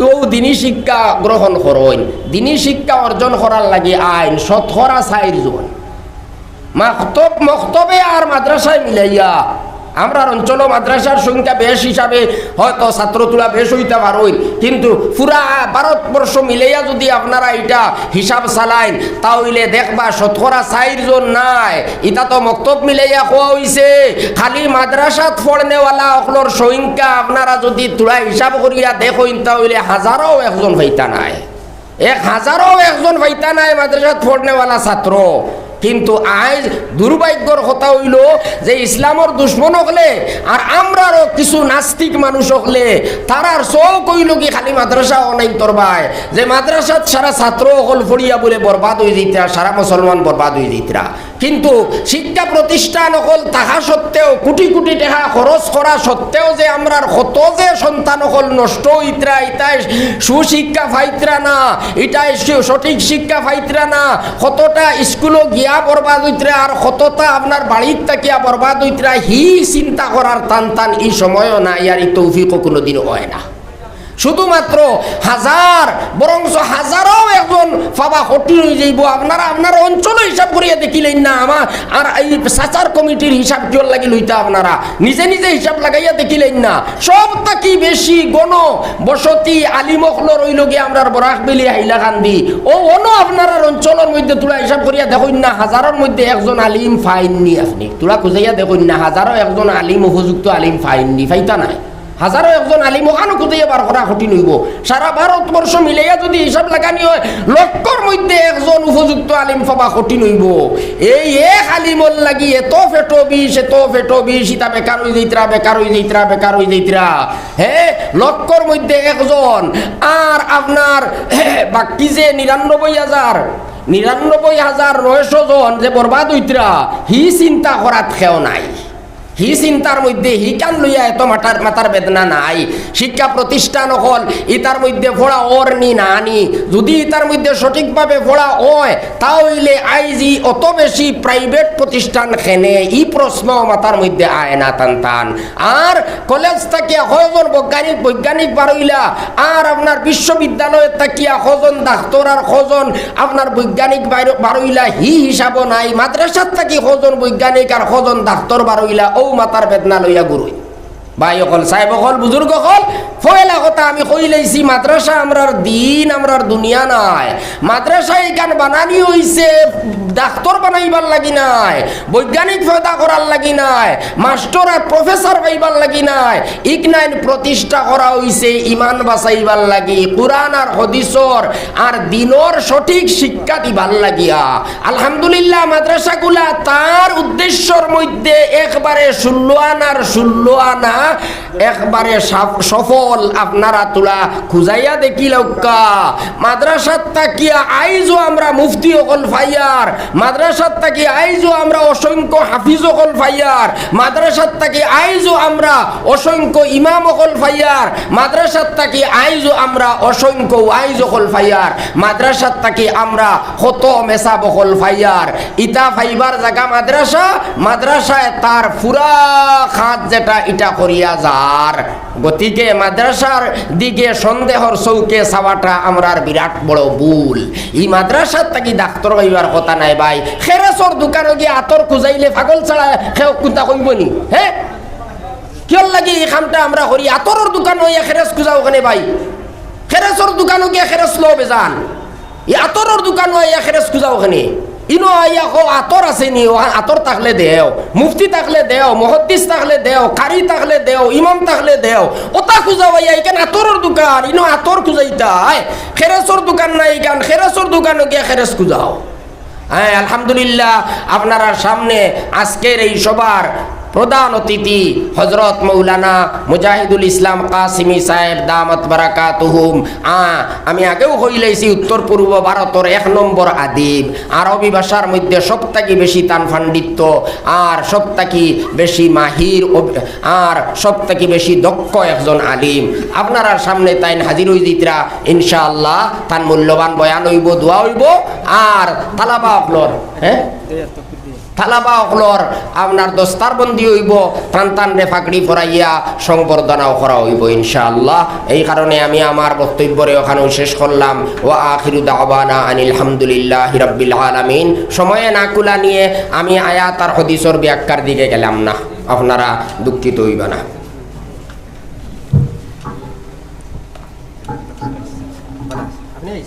অউ দ্বীনি শিক্ষা গ্রহণ করইন। দ্বীনি শিক্ষা অর্জন করার লাগি আইন শতকরা চাইর জন। মক্তব, মক্তবে আর মাদ্রাসায় মিলাইয়া, আমরার অঞ্চলো মাদ্রাসার সংখ্যা বেশ হিসাবে হয়তো ছাত্র থুড়া বেশ অইতা পারইন, কিন্তু পুরা ভারতবর্ষ মিলাইয়া যুদি আপনারা ইটা হিসাব চালাইন, তা অইলে দেখবা শতকরা চাইর জন নায়। ইটা তো মক্তব মিলাইয়া কওয়া অইছে, খালি মাদ্রাসাত পড়নেওয়ালা অকলর সংখ্যা আপনারা যুদি থুড়া হিসাব করিয়া দেখইন, তা অইলে হাজারো একজন পাইতা নায়। এক হাজারো একজন পাইতা নায় মাদ্রাসাত পড়নেওয়ালা ছাত্র। কিন্তু আইজ দুর্ভাগ্যর কথা অইলো যে ইসলামর দুশমন অকলে আর আমরারও কিছু নাস্তিক মানুষ অকলে, তারার চউখ অইলো কি খালি মাদ্রাসা অনাইন তরবায়, যে মাদ্রাসাত সারা ছাত্র অকল পড়িয়া বুলে বরবাদ অইযিতরা, সারা মুসলমান বরবাদ অইযিতরা। কিন্তু শিক্ষা প্রতিষ্ঠান অকল থাকা সত্ত্বেও, কোটি কোটি টেকা খরচ করা সত্ত্বেও যে আমরার কত যে সন্তান অকল নষ্ট অইতরা, ইতায় সুশিক্ষা পাইতরা না, ইতায় সু-, সঠিক শিক্ষা পাইতরা না, কতটা স্কুলো গিয়া বরবাদ অইতরা, আর কতটা আপনার বাড়িত থাকিয়া বরবাদ অইতরা, হি চিন্তা করার তান তান ই সময়ও নাই, আর ই তৌফিকও কুনুদিনও অয় না। শুধুমাত্র হাজার, বরঞ্চ হাজারো একজন পাওয়া কঠিন অইযাইবো। আপনারা আপনার অঞ্চলো হিসাব করিয়া দেখিলাইন না, আমার আর এই সাচার কমিটির হিসাব কিওর লাগি লইতা? আপনারা নিজে নিজে হিসাব লাগাইয়া দেখিলাইন না। সব থাকি বেশি গণ বসতি আলিম অকলর অইলো গিয়া আমরার বরাকভেলি, হাইলাকান্দি। অউ অনো আপনারার অঞ্চলর মধ্যে থুড়া হিসাব করিয়া দেখইন না, হাজারর মধ্যে একজন আলিম পাইননি আপনি। থুড়া খুঁজাইয়া দেখইন না, হাজারো একজন আলিম, উপযুক্ত আলিম পাইননি, পাইতা নায়। হাজারো একজন আলিম অখানো খুঁজাইয়া বার করা কঠিন অইবো। সারা ভারতবর্ষ মিলাইয়া যুদি হিসাব লাগানি অয়, লক্ষর মধ্যে একজন উপযুক্ত আলিম পাওয়া কঠিন অইবো। এই এক আলিমর লাগি এত পেটো বিষ, এত পেটো বিষ, ইতা বেকার অইযাইতরা, বেকার অইযাইতরা, বেকার অইযাইতরা। হ্যাঁ, লক্ষর মধ্যে একজন। আর আপনার বাকি যে নিরানব্বই হাজার, নিরানব্বই হাজার নয়শো জন যে বরবাদ অইতরা, হি চিন্তা করাত কেউ নাই। হি চিন্তার মধ্যে, হিখান লইয়া এত মাথার, মাথার বেদনা নাই। শিক্ষা প্রতিষ্ঠান অকল ইতার মধ্যে পড়া অর নি না নি, যুদি ইতার মধ্যে সঠিকভাবে পড়া অয়, তা অইলে আইজ ই অত বেশি প্রাইভেট প্রতিষ্ঠান কেনে, ই প্রশ্ন মাথার মধ্যে আয় না তান তান। আর কলেজ থাকিয়া কয়জন বৈজ্ঞানিক, বৈজ্ঞানিক বারইলা, আর আপনার বিশ্ববিদ্যালয় থাকিয়া কয়জন ডাক্তর আর কয়জন আপনার বৈজ্ঞানিক বাইর-, বারইলা, হি হিসাবও নাই। মাদ্রাসাত থাকি কয়জন বৈজ্ঞানিক আর কয়জন ডাক্তর বারইলা, অউ মাথার বেদনা লইয়া ঘুরইন। ভাই অকল, সাহেব অকল, বুজুর্গ অকল, পয়লা কথা আমি কইলাইছি, মাদ্রাসা আমরার দিন, আমরার দুনিয়া নায়। মাদ্রাসা ইখান বানানি অইছে ডাক্তর বানাইবার লাগি নায়, বৈজ্ঞানিক পয়দা করার লাগি নায়, মাস্টর আর প্রফেসর পাইবার লাগি নায়। ইখান প্রতিষ্ঠা করা অইছে ইমান বাঁচাইবার লাগি, কুরআন আর হাদিসর আর দিনর সঠিক শিক্ষা দিবার লাগিয়া। আলহামদুলিল্লাহ, মাদ্রাসাগুলা তার উদ্দেশ্যর মধ্যে একবারে ষোলো আনার ষোলো আনা, একবারে সাফ-, সফল। আপনারা তুলা খুজাইয়া দেখিলাউক্কা। মাদ্রাসাত থাকিয়া আইজও আমরা মুফতি অকল পাইয়ার, মাদ্রাসাত থাকি আইজও আমরা অসংখ্য হাফিজ অকল পাইয়ার, মাদ্রাসাত থাকি আইজও আমরা অসংখ্য ইমাম অকল পাইয়ার, মাদ্রাসাত থাকি আইজও আমরা অসংখ্য ওয়াইজ অকল পাইয়ার, মাদ্রাসাত থাকি আমরা কত মেসাব অকল পাইয়ার। ইতা পাইবার জাগা মাদ্রাসা, মাদ্রাসায় তার পুরা খাত যেটা ইটা করিয়া যার। গতিকে মাদ্রাসার দিকে সন্দেহর চউখে চাওয়াটা আমরার বিরাট বড় ভুল। ই মাদ্রাসাত থাকি ডাক্তর পাইবার কথা নায় ভাই, খেরেসর দোকানো গিয়া আতর খুজাইলে পাগল ছাড়া কেউ কুন্তা কইবো নি? হে, কিয়র লাগি ই কামটা আমরা করি? আতরর দোকানো গিয়া খেরেস খুজাও কেনে ভাই? খেরেসর দোকানো গিয়া খেরেস লও বেজান, ই আতরর দোকানো আইয়া খেরেস খুজাও কেনে? ইনো আইয়া কও আতর আছে নি, ও আতর থাকলে দেও, মুফতি থাকলে দেও, মুহাদ্দিস থাকলে দেও, কারি থাকলে দেও, ইমাম থাকলে দেও। ওটা খুজাও আইয়া, ইখান আতরর দোকান, ইনো আতর খুজাইতায়। খেরেসর দোকান নায় ইখান, খেরেসর দোকানো গিয়া খেরেস খুজাও। হ্যাঁ, আলহামদুলিল্লাহ, আপনারার সামনে আজকের এই সভার প্রধান অতিথি হযরত মৌলানা মুজাহিদুল ইসলাম কাসিমি সাহেব দামাত বারাকাতুহুম। আ, আমি আগেও কইলাইছি, উত্তর পূর্ব ভারতর এক নম্বর আদিব, আরবি ভাষার মধ্যে সব থাকি বেশি তান পাণ্ডিত্য, আর সব থাকি বেশি মাহির অভ-, আর সব থাকি বেশি দক্ষ একজন আলিম। আপনারার সামনে তাইন হাজির অইযিতরা, ইনশাআল্লাহ তান মূল্যবান বয়ান অইবো, দোয়া অইবো, আর তালাবা অকলর, হ্যাঁ, তালাবা অকলর আপনার দস্তারবন্দি অইবো, তান তানরে পাগড়ি পরাইয়া সংবর্ধনাও করা অইবো ইনশাআল্লাহ। এই কারণে আমি আমার বক্তব্যরে ওখানেও শেষ করলাম। ওয়া আখিরু দাওয়ানা আনিল হামদুলিল্লাহি রাব্বিল আলামিন। সময়ে না কুলানিয়ে আমি আয়াত আর হাদিসর ব্যাখ্যার দিকে গেলাম না, আপনারা দুঃখিত অইবা না।